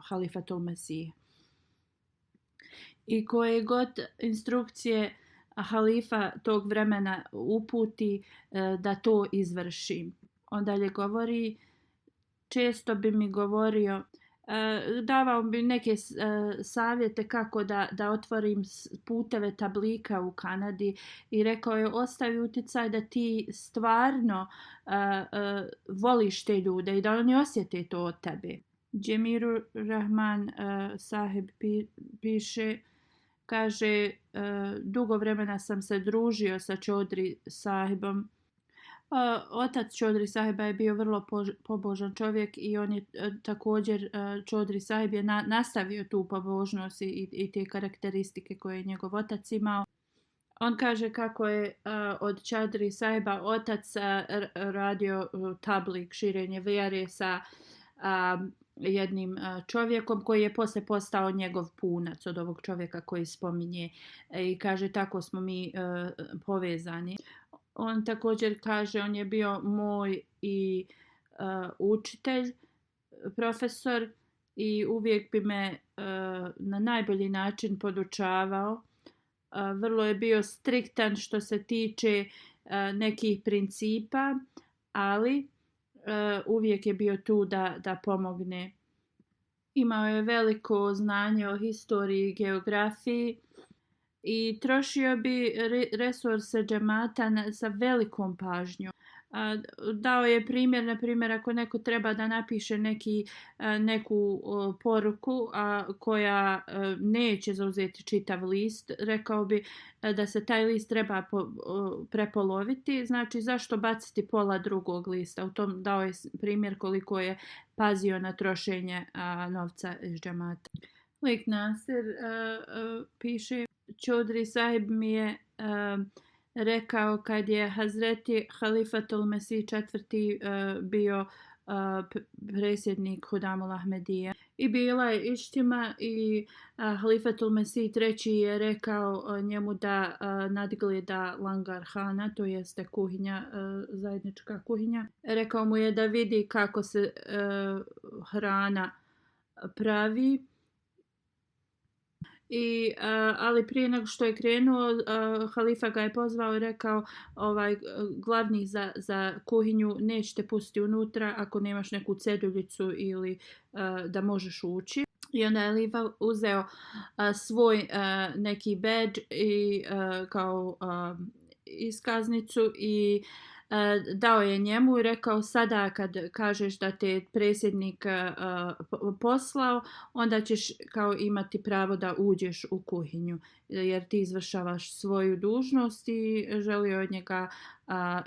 Speaker 2: Halifatul Mesih. I koje god instrukcije halifa tog vremena uputi, da to izvršim. On dalje govori, često bi mi govorio, davao bi neke savjete kako da otvorim puteve tablika u Kanadi i rekao je, ostavi utjecaj da ti stvarno voliš te ljude i da oni osjete to od tebe. Džemiru Rahman sahib piše, kaže, dugo vremena sam se družio sa Čodri sahibom. Otac Čodri sahiba je bio vrlo pobožan čovjek i on je također, Čodri sahib je nastavio tu pobožnost i te karakteristike koje je njegov otac imao. On kaže kako je od Čodri sahiba otac radio tablik, širenje vjere sa jednim čovjekom koji je poslije postao njegov punac od ovog čovjeka koji spominje i kaže tako smo mi povezani. On također kaže, on je bio moj i učitelj, profesor i uvijek bi me na najbolji način podučavao. Vrlo je bio striktan što se tiče nekih principa, ali uvijek je bio tu da pomogne. Imao je veliko znanje o historiji i geografiji i trošio bi resurse džemata sa velikom pažnjom. Dao je primjer, na primjer, ako neko treba da napiše neku poruku koja neće zauzeti čitav list, rekao bi da se taj list treba prepoloviti, znači zašto baciti pola drugog lista. U tom dao je primjer koliko je pazio na trošenje novca iz džemata. Lik Nasir piše, Čodri sahib mi je rekao kad je Hazreti Halifatul Mesih IV bio predsjednik Hudamul Ahmedija. I bila je ištima i Halifatul Mesih III je rekao njemu da nadgleda Langar Hana, to jeste kuhinja, zajednička kuhinja. Rekao mu je da vidi kako se hrana pravi. Ali prije nego što je krenuo, halifa ga je pozvao i rekao glavni za kuhinju nećete pustiti unutra ako nemaš neku ceduljicu ili da možeš ući. I onda je halifa uzeo svoj neki badge i kao iskaznicu i dao je njemu i rekao sada kad kažeš da te predsjednik poslao, onda ćeš kao imati pravo da uđeš u kuhinju jer ti izvršavaš svoju dužnost i želio od njega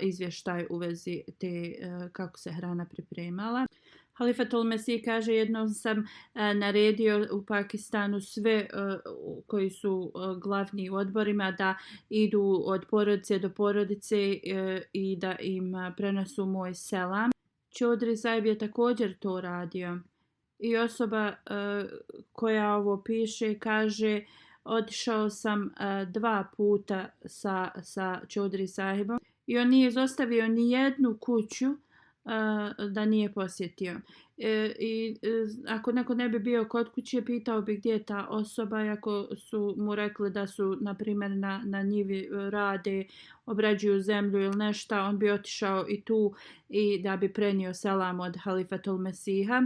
Speaker 2: izvještaj u vezi te kako se hrana pripremala. Halifatul Mesih kaže jednom sam naredio u Pakistanu sve koji su glavni u odborima da idu od porodice do porodice i da im prenesu moj selam. Čodri Sahib je također to radio. I osoba koja ovo piše kaže otišao sam 2 puta sa Čodri Sahibom i on nije izostavio ni jednu kuću da nije posjetio. Ako neko ne bi bio kod kuće, pitao bi gdje je ta osoba i ako su mu rekli da su na primjer na njivi rade, obrađuju zemlju ili nešto, on bi otišao i tu i da bi prenio selam od Halifatul Mesiha.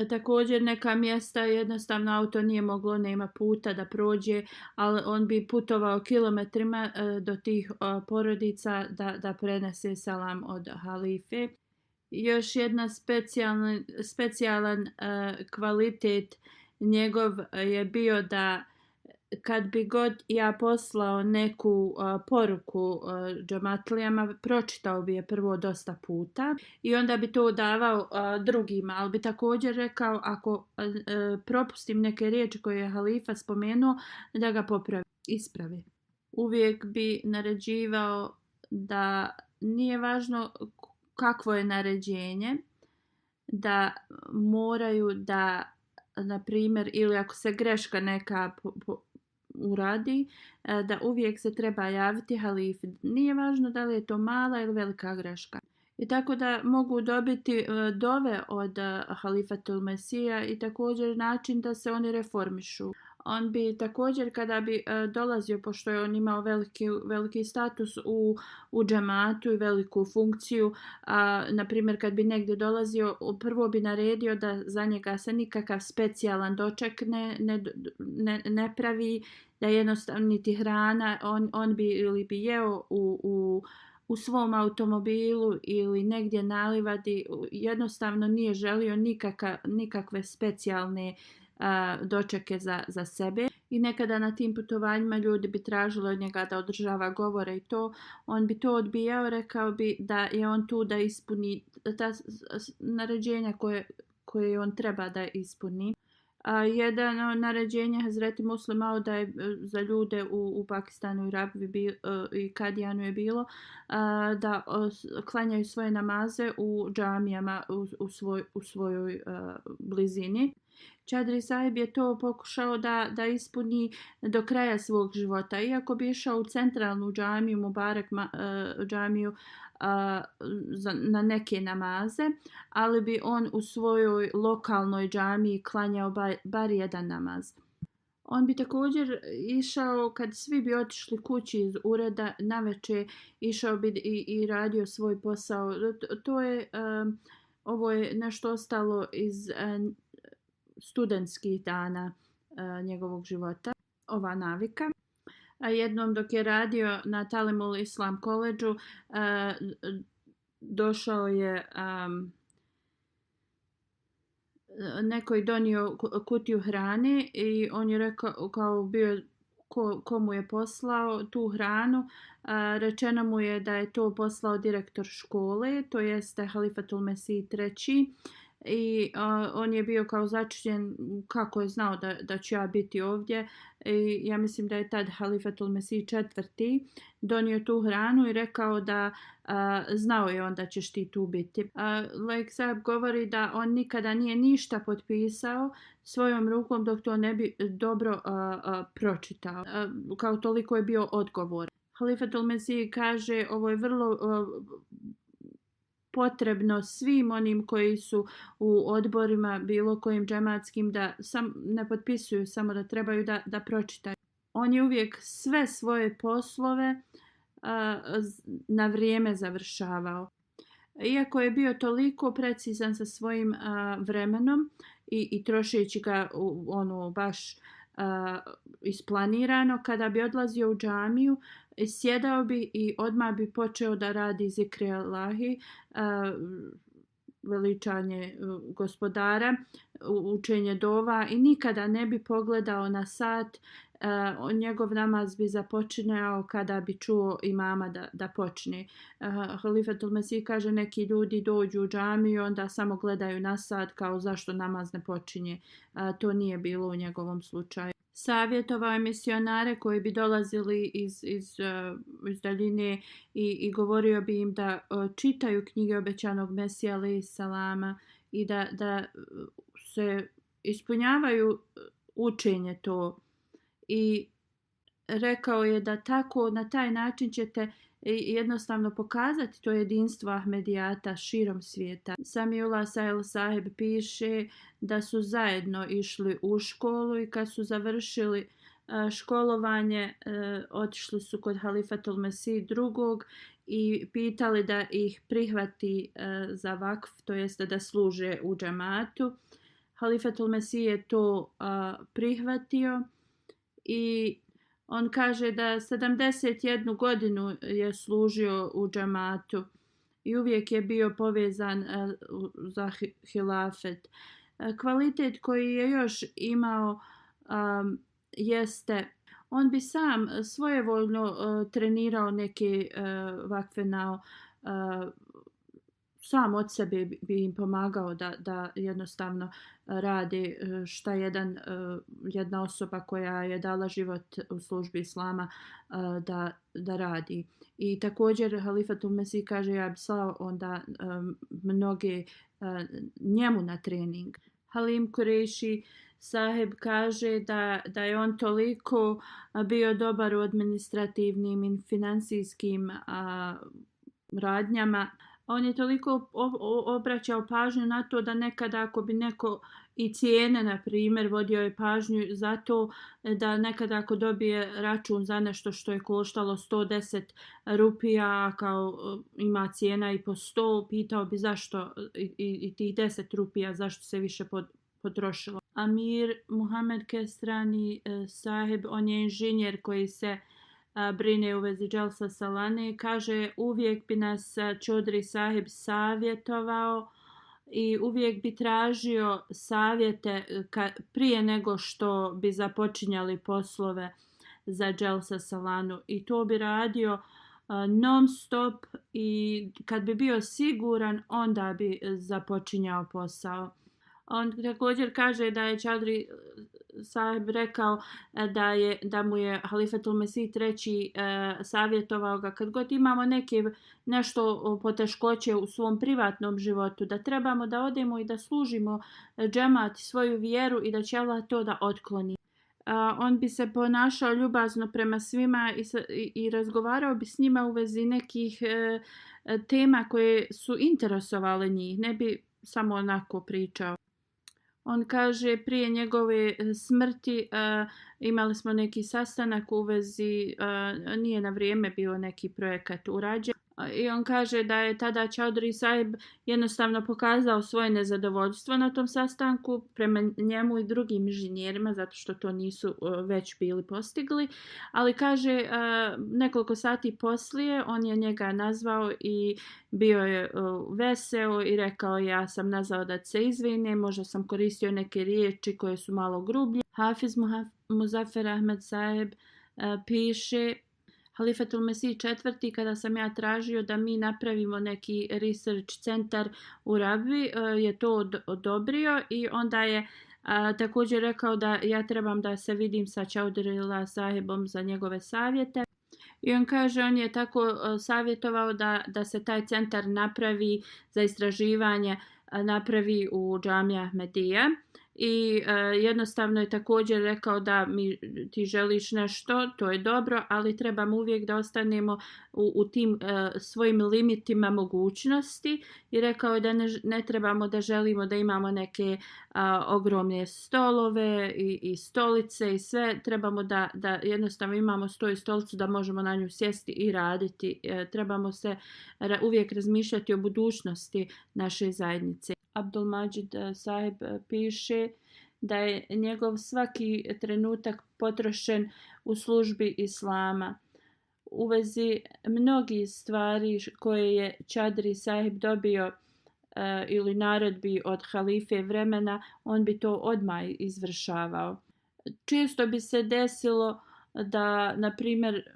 Speaker 2: Također neka mjesta jednostavno auto nije moglo, nema puta da prođe, ali on bi putovao kilometrima do tih porodica da prenese selam od halife. Još jedna specijalan kvalitet njegov je bio da kad bi god ja poslao neku poruku džematlijama, pročitao bi je prvo dosta puta i onda bi to davao drugima, ali bi također rekao ako propustim neke riječi koje je halifa spomenuo, da ga ispravi. Uvijek bi naređivao da nije važno kakvo je naređenje, da moraju da, na primjer, ili ako se greška neka uradi, da uvijek se treba javiti halifi. Nije važno da li je to mala ili velika greška. I tako da mogu dobiti dove od Halifatul Mesija i također način da se oni reformišu. On bi također kada bi dolazio, pošto je on imao veliki status u džematu i veliku funkciju, na primjer kad bi negdje dolazio, prvo bi naredio da za njega se nikakav specijalan doček ne pravi, da jednostavno niti hrana, on bi ili bi jeo u svom automobilu ili negdje na livadi, jednostavno nije želio nikakve specijalne dočeke za sebe. I nekada na tim putovanjima ljudi bi tražili od njega da održava govore i to. On bi to odbijao, rekao bi da je on tu da ispuni ta naređenja koje on treba da ispuni. Jedno naređenje Hazreti Muslima Mauda je za ljude u Pakistanu i Rabvi i Kadijanu je bilo da klanjaju svoje namaze u džamijama u svojoj blizini. Čadri Sahib je to pokušao da ispuni do kraja svog života. Iako bi išao u centralnu džamiju, Mubarak džamiju, na neke namaze, ali bi on u svojoj lokalnoj džamiji klanjao bar jedan namaz. On bi također išao, kad svi bi otišli kući iz ureda, navečer išao bi i radio svoj posao. Ovo je nešto ostalo iz studentskih dana njegovog života, ova navika. Jednom dok je radio na Talimul Islam koledžu, došao je neko je donio kutiju hrane i on je rekao kao bio komu je poslao tu hranu. Rečeno mu je da je to poslao direktor škole, to jeste Halifatul Mesih III. i on je bio kao začuđen kako je znao da ću ja biti ovdje. I ja mislim da je tad Halifatul Mesih IV donio tu hranu i rekao da znao je on da ćeš ti tu biti. Lek Saheb govori da on nikada nije ništa potpisao svojom rukom dok to ne bi dobro pročitao. Kao toliko je bio odgovor. Halifatul Mesih kaže ovo je vrlo potrebno svim onim koji su u odborima bilo kojim džematskim da ne potpisuju, samo da trebaju da pročitaju. On je uvijek sve svoje poslove na vrijeme završavao. Iako je bio toliko precizan sa svojim vremenom i trošeći ga baš isplanirano, kada bi odlazio u džamiju, sjedao bi i odmah bi počeo da radi zikri Allahi, veličanje gospodara, učenje dova i nikada ne bi pogledao na sat. Njegov namaz bi započinjao kada bi čuo imama da počne. Halifatul Mesih kaže neki ljudi dođu u džamiju i onda samo gledaju na sat kao zašto namaz ne počinje. To nije bilo u njegovom slučaju. Savjetovao je misionare koji bi dolazili iz daljine i govorio bi im da čitaju knjige obećanog Mesija alejhi salama i da se ispunjavaju učenje to. I rekao je da tako na taj način ćete jednostavno pokazati to jedinstvo Ahmedijata širom svijeta. Samiullah Sahel Saheb piše da su zajedno išli u školu i kad su završili školovanje otišli su kod Halifatul Mesih II i pitali da ih prihvati za vakf, to jest da služe u džematu. Halifatul Mesih je to prihvatio i on kaže da 71 godinu je služio u džamatu i uvijek je bio povezan za hilafet. Kvalitet koji je još imao jeste, on bi sam svojevoljno trenirao neke vakfenao, sam od sebe bi im pomagao da jednostavno rade šta jedna osoba koja je dala život u službi islama da radi. I također Halifatul Mesih kaže ja bi slao onda mnoge njemu na trening. Halim Kureši Saheb kaže da je on toliko bio dobar u administrativnim i financijskim radnjama. On je toliko obraćao pažnju na to da nekada ako bi neko i cijene, na primjer, vodio je pažnju za to da nekada ako dobije račun za nešto što je koštalo 110 rupija, kao ima cijena i po 100, pitao bi zašto i tih 10 rupija zašto se više potrošilo. Amir Muhammed Kestrani Saheb, on je inženjer koji se brine u vezi Dželsa Salane, kaže uvijek bi nas Čodri Saheb savjetovao i uvijek bi tražio savjete prije nego što bi započinjali poslove za Dželsa Salanu i to bi radio non stop i kad bi bio siguran onda bi započinjao posao. On također kaže da je Čadri Saheb rekao da mu je Halifatul Mesih III savjetovao ga kad god imamo nešto poteškoće u svom privatnom životu, da trebamo da odemo i da služimo džemat svoju vjeru i da će Allah to da otkloni. On bi se ponašao ljubazno prema svima i razgovarao bi s njima u vezi nekih tema koje su interesovale njih, ne bi samo onako pričao. On kaže prije njegove smrti imali smo neki sastanak u vezi, nije na vrijeme bio neki projekat urađen. I on kaže da je tada Čaudri Saheb jednostavno pokazao svoje nezadovoljstvo na tom sastanku prema njemu i drugim inženjerima zato što to nisu već bili postigli. Ali kaže nekoliko sati poslije on je njega nazvao i bio je veseo i rekao ja sam nazvao da se izvine, možda sam koristio neke riječi koje su malo grublje. Hafiz Muzafer Ahmed Saheb piše Halifatul Mesih IV, kada sam ja tražio da mi napravimo neki research centar u Rabvi, je to odobrio i onda je također rekao da ja trebam da se vidim sa Chaudhry sahibom za njegove savjete. I on kaže, on je tako savjetovao da se taj centar napravi za istraživanje, napravi u džamiji Ahmedija. I jednostavno je također rekao da ti želiš nešto, to je dobro, ali trebamo uvijek da ostanemo u tim svojim limitima mogućnosti. I rekao je da ne trebamo da želimo da imamo neke ogromne stolove i stolice i sve. Trebamo da jednostavno imamo sto i stolicu da možemo na nju sjesti i raditi. Trebamo se uvijek razmišljati o budućnosti naše zajednice. Abdul Majid sahib piše da je njegov svaki trenutak potrošen u službi Islama. U vezi mnogih stvari koje je Chaudhry sahib dobio ili naredbi od halife vremena, on bi to odmah izvršavao. Često bi se desilo da, na primjer,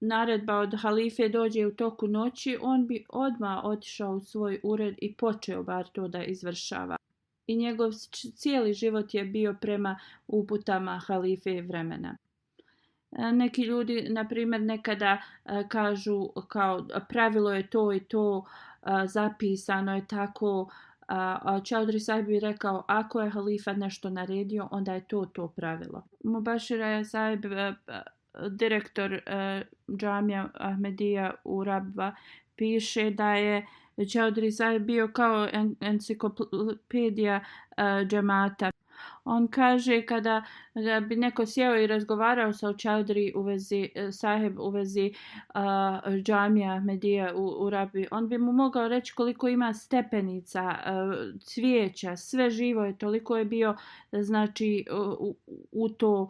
Speaker 2: naredba od halife dođe u toku noći, on bi odmah otišao u svoj ured i počeo bar to da izvršava. I njegov cijeli život je bio prema uputama halife vremena. Neki ljudi, na primjer, nekada kažu kao pravilo je to i to, zapisano je tako. Chaudhry sahib bi rekao, ako je halifa nešto naredio, onda je to pravilo. Mubashir sahib, direktor džamija Ahmedija u Rabva, piše da je Chaudhry sahib bio kao enciklopedija džemata. On kaže kada bi neko sjeo i razgovarao sa Chaudhry u vezi džamija Ahmedija u Rabvi, on bi mu mogao reći koliko ima stepenica, cvijeća, sve živo je, toliko je bio znači u to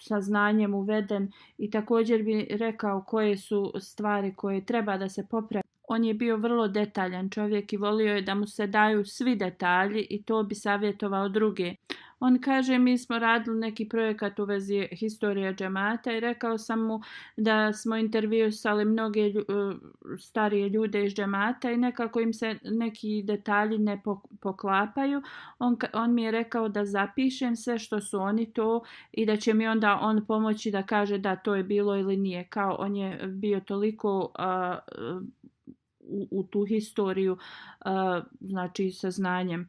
Speaker 2: saznanjem uveden i također bi rekao koje su stvari koje treba da se popravi. On je bio vrlo detaljan čovjek i volio je da mu se daju svi detalji i to bi savjetovao druge. On kaže, mi smo radili neki projekat u vezi historije džemata i rekao sam mu da smo intervjuisali mnoge starije ljude iz džemata i nekako im se neki detalji ne poklapaju. On mi je rekao da zapišem sve što su oni to i da će mi onda on pomoći da kaže da to je bilo ili nije. Kao on je bio toliko u tu historiju, znači sa znanjem.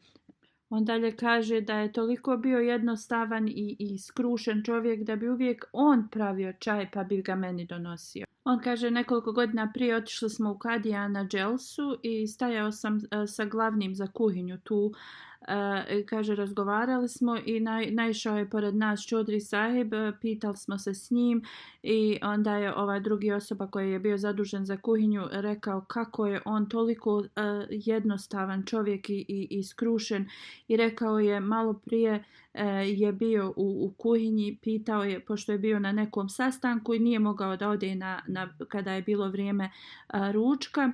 Speaker 2: On dalje kaže da je toliko bio jednostavan i skrušen čovjek da bi uvijek on pravio čaj pa bi ga meni donosio. On kaže, nekoliko godina prije otišli smo u Kadija na dželsu i stajao sam sa glavnim za kuhinju tu. Kaže, razgovarali smo i naišao je pored nas Chaudhry sahib, pitali smo se s njim i onda je ova drugi osoba koji je bio zadužen za kuhinju rekao kako je on toliko jednostavan čovjek i skrušen i rekao je malo prije je bio u kuhinji, pitao je, pošto je bio na nekom sastanku i nije mogao da ode kada je bilo vrijeme ručka,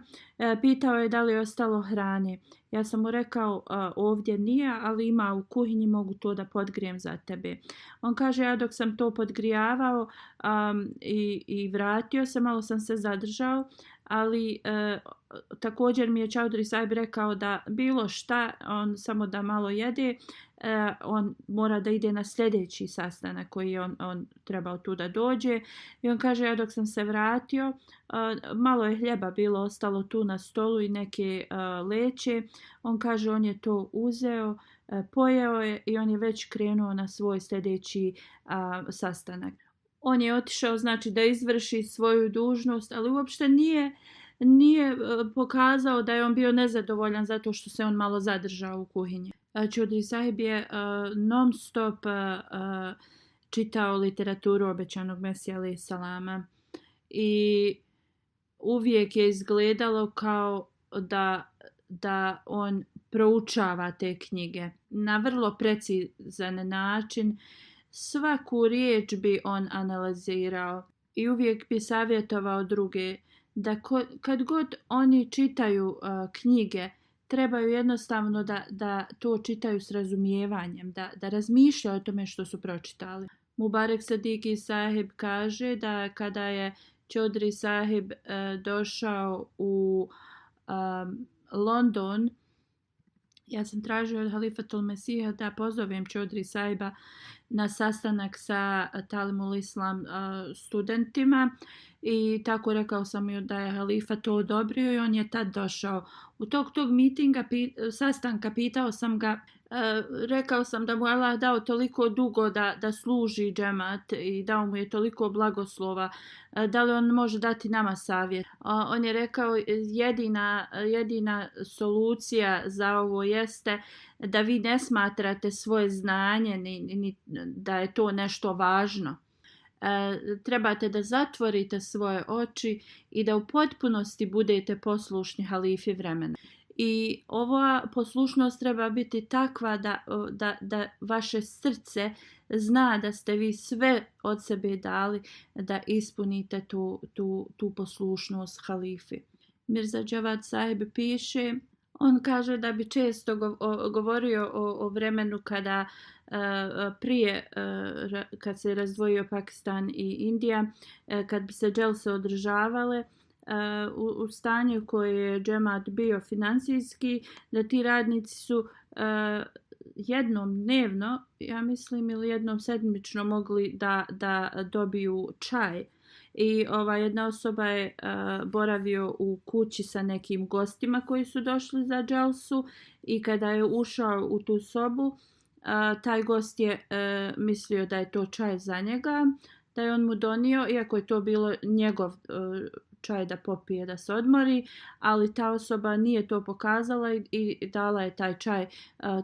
Speaker 2: pitao je da li je ostalo hrane. Ja sam mu rekao, ovdje nije, ali ima u kuhinji, mogu to da podgrijem za tebe. On kaže, ja dok sam to podgrijavao i vratio se, malo sam se zadržao, ali također mi je Chaudhry sahib rekao da bilo šta, on samo da malo jede, on mora da ide na sljedeći sastanak koji on trebao tu da dođe. I on kaže, ja dok sam se vratio, malo je hljeba bilo ostalo tu na stolu i neke leće. On kaže, on je to uzeo, pojeo je i on je već krenuo na svoj sljedeći sastanak. On je otišao, znači, da izvrši svoju dužnost, ali uopšte nije pokazao da je on bio nezadovoljan zato što se on malo zadržao u kuhinji. Chaudhry sahib je non stop čitao literaturu obećanog Mesija alejhi salama i uvijek je izgledalo kao da on proučava te knjige na vrlo precizan način. Svaku riječ bi on analizirao i uvijek bi savjetovao druge da kad god oni čitaju knjige, trebaju jednostavno da to čitaju s razumijevanjem, da razmišljaju o tome što su pročitali. Mubarek Sadiki sahib kaže da kada je Chaudhry sahib došao u London, ja sam tražio od Halifatul Mesiha da pozovem Chaudhry sahiba na sastanak sa Talimul Islam studentima i tako rekao sam joj da je halifa to odobrio i on je tad došao. U tog mitinga, sastanka, pitao sam ga, rekao sam da mu je Allah dao toliko dugo da služi džemat i dao mu je toliko blagoslova, da li on može dati nama savjet. On je rekao jedina solucija za ovo jeste da vi ne smatrate svoje znanje ni da je to nešto važno. Trebate da zatvorite svoje oči i da u potpunosti budete poslušni halifi vremena. I ova poslušnost treba biti takva da vaše srce zna da ste vi sve od sebe dali da ispunite tu poslušnost halifi. Mirza Javad sahib piše, on kaže da bi često govorio o vremenu kada prije kad se razdvojio Pakistan i Indija, kad bi se dželse održavale u stanju koje je džemat bio financijski, da ti radnici su jednom dnevno, ja mislim, ili jednom sedmično mogli da dobiju čaj. I jedna osoba je boravio u kući sa nekim gostima koji su došli za dželsu i kada je ušao u tu sobu, taj gost je mislio da je to čaj za njega, da je on mu donio, iako je to bilo njegov čaj da popije, da se odmori, ali ta osoba nije to pokazala i dala je taj čaj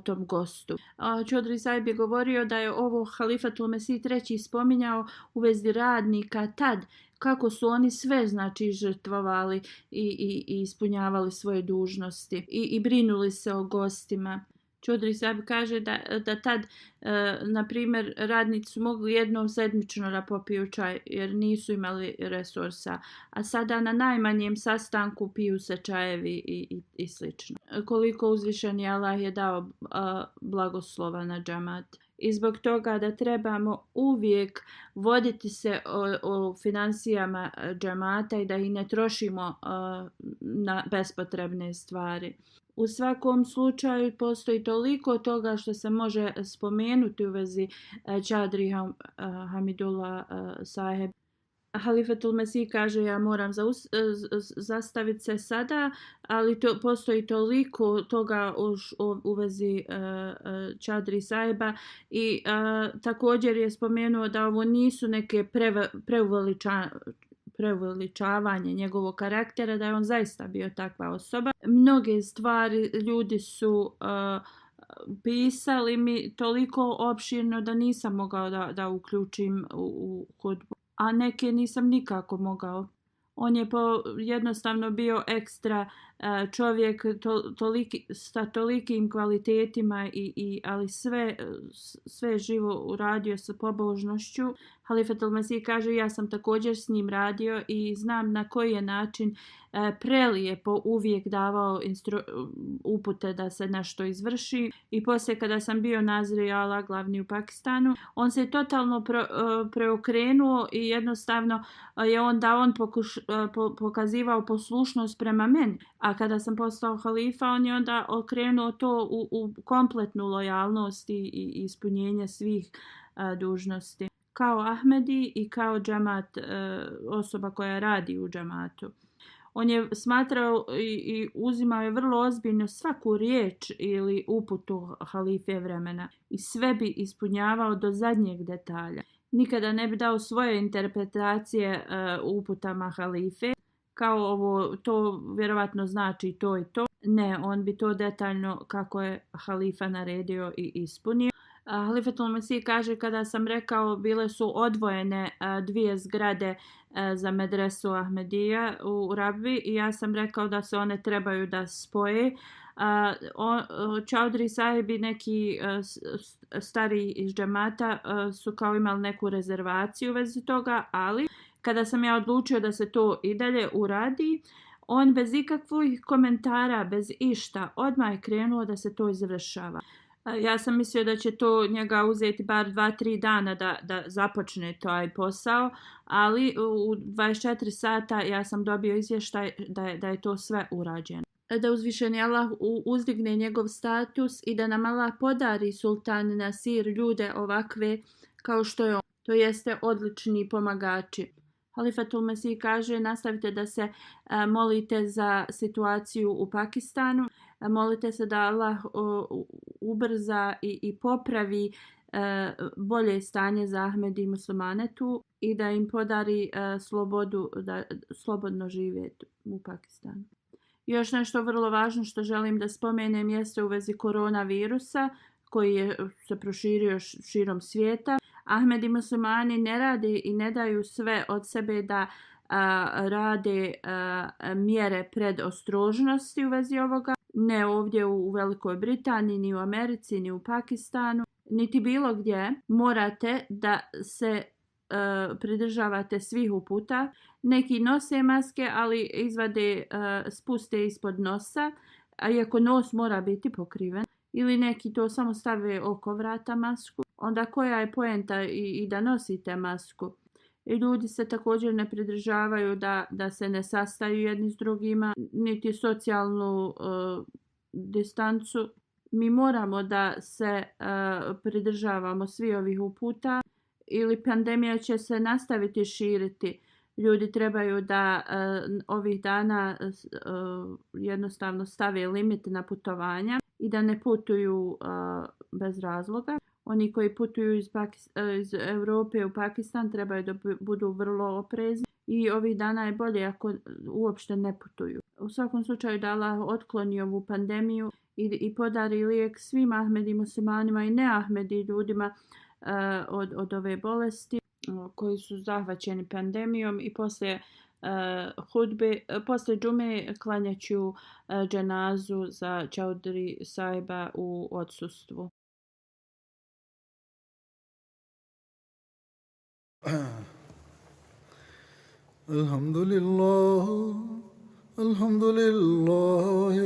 Speaker 2: tom gostu. Chaudhry sahib je govorio da je ovo Halifatul Mesih III spominjao u vezi radnika tad, kako su oni sve žrtvovali i ispunjavali svoje dužnosti i brinuli se o gostima. Chaudhry sahib kaže da tad, na primjer, radnici su mogli jednom sedmično da popiju čaj jer nisu imali resursa, a sada na najmanjem sastanku piju se čajevi i slično. Koliko uzvišeni Allah je dao blagoslova na džamat. I zbog toga da trebamo uvijek voditi se o financijama džamata i da ih ne trošimo na bespotrebne stvari. U svakom slučaju postoji toliko toga što se može spomenuti u vezi Chaudhry Hamidullah sahib. Halifatul Mesih kaže, ja moram zastaviti se sada, ali postoji toliko toga u vezi Chaudhry sahiba i također je spomenuo da ovo nisu neke preuveličavanje njegovog karaktera, da je on zaista bio takva osoba. Mnoge stvari ljudi su pisali mi toliko opširno da nisam mogao da uključim u hudbu, a neke nisam nikako mogao. On je jednostavno bio ekstra čovjek sa tolikim kvalitetima, ali sve živo uradio sa pobožnošću. Halifatul Mesih kaže, ja sam također s njim radio i znam na koji je način prelijepo uvijek davao upute da se nešto izvrši. I poslije kada sam bio Nazir Allah glavni u Pakistanu, on se totalno preokrenuo i jednostavno je on pokazivao poslušnost prema meni. A kada sam postao halifa, on je onda okrenuo to u kompletnu lojalnost i ispunjenje svih dužnosti. Kao Ahmedi i kao džamat, osoba koja radi u džamatu. On je smatrao i uzimao je vrlo ozbiljno svaku riječ ili uputu halife vremena i sve bi ispunjavao do zadnjeg detalja. Nikada ne bi dao svoje interpretacije uputama halife, kao ovo, to vjerovatno znači to i to. Ne, on bi to detaljno kako je halifa naredio i ispunio. Halifatul Mesih kaže, kada sam rekao bile su odvojene dvije zgrade za medresu Ahmedija u Rabbi i ja sam rekao da se one trebaju da spoje. Chaudhry sahib i neki stari iz džamata su kao imali neku rezervaciju u vezi toga, ali kada sam ja odlučio da se to i dalje uradi, on bez ikakvih komentara, bez išta, odmah je krenuo da se to izvršava. Ja sam mislio da će to njega uzeti bar 2-3 dana da započne taj posao, ali u 24 sata ja sam dobio izvještaj da je to sve urađeno. Da uzvišeni Allah uzdigne njegov status i da nam Allah podari sultan Nasir ljude ovakve kao što je on. To jeste odlični pomagači. Halifatul Mesih kaže nastavite da se molite za situaciju u Pakistanu. Molite se da Allah ubrza i popravi bolje stanje za Ahmedi i muslimane tu i da im podari slobodu da slobodno žive u Pakistanu. Još nešto vrlo važno što želim da spomenem jeste u vezi koronavirusa koji je se proširio širom svijeta. Ahmed i muslimani ne rade i ne daju sve od sebe da rade mjere predostrožnosti u vezi ovoga. Ne ovdje u Velikoj Britaniji, ni u Americi, ni u Pakistanu, niti bilo gdje. Morate da se pridržavate svih uputa. Neki nose maske, ali izvade, spuste ispod nosa, a iako nos mora biti pokriven. Ili neki to samo stave oko vrata masku. Onda koja je poenta i da nosite masku? I ljudi se također ne pridržavaju da se ne sastaju jedni s drugima, niti socijalnu distancu. Mi moramo da se pridržavamo svi ovih uputa ili pandemija će se nastaviti širiti. Ljudi trebaju da ovih dana jednostavno stave limit na putovanja i da ne putuju bez razloga. Oni koji putuju iz Europe u Pakistan trebaju da budu vrlo oprezni i ovih dana je bolje ako uopšte ne putuju. U svakom slučaju da Allah otkloni ovu pandemiju i podari lijek svim Ahmedi muslimanima i ne Ahmedi ljudima od ove bolesti koji su zahvaćeni pandemijom i poslije hudbe, poslije džume klanjaću dženazu za Čaudri Sahiba u odsustvu.
Speaker 1: Alhamdulillah,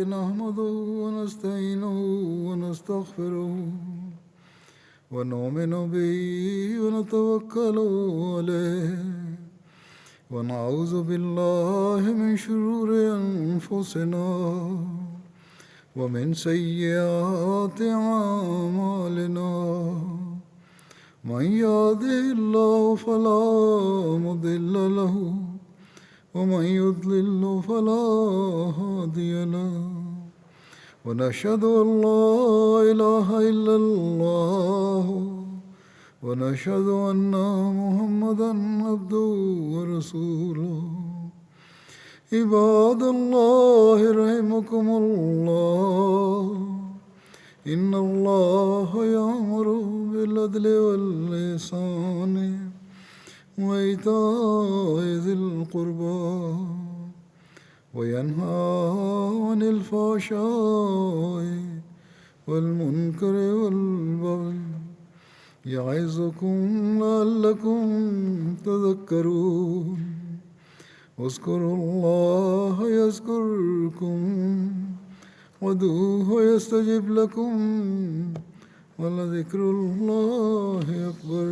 Speaker 1: nahmaduhu wa nasta'inuhu wa nastaghfiruh wa nu'minu bihi wa natawakkalu alayh wa na'udhu billahi min shururi anfusina wa min sayyiati a'malina. من يهده الله فلا مضل له ومن يضلل فلا هادي له ونشهد أن لا إله إلا الله ونشهد أن محمدا عبده ورسوله عباد الله رحمكم الله إن الله يأمر بالعدل والإحسان وإيتاء ذي القربى وينهى عن الفحشاء والمنكر والبغي يعظكم لعلكم تذكرون اذكروا الله يذكركم وادعوه يستجب لكم ولذكر الله أكبر.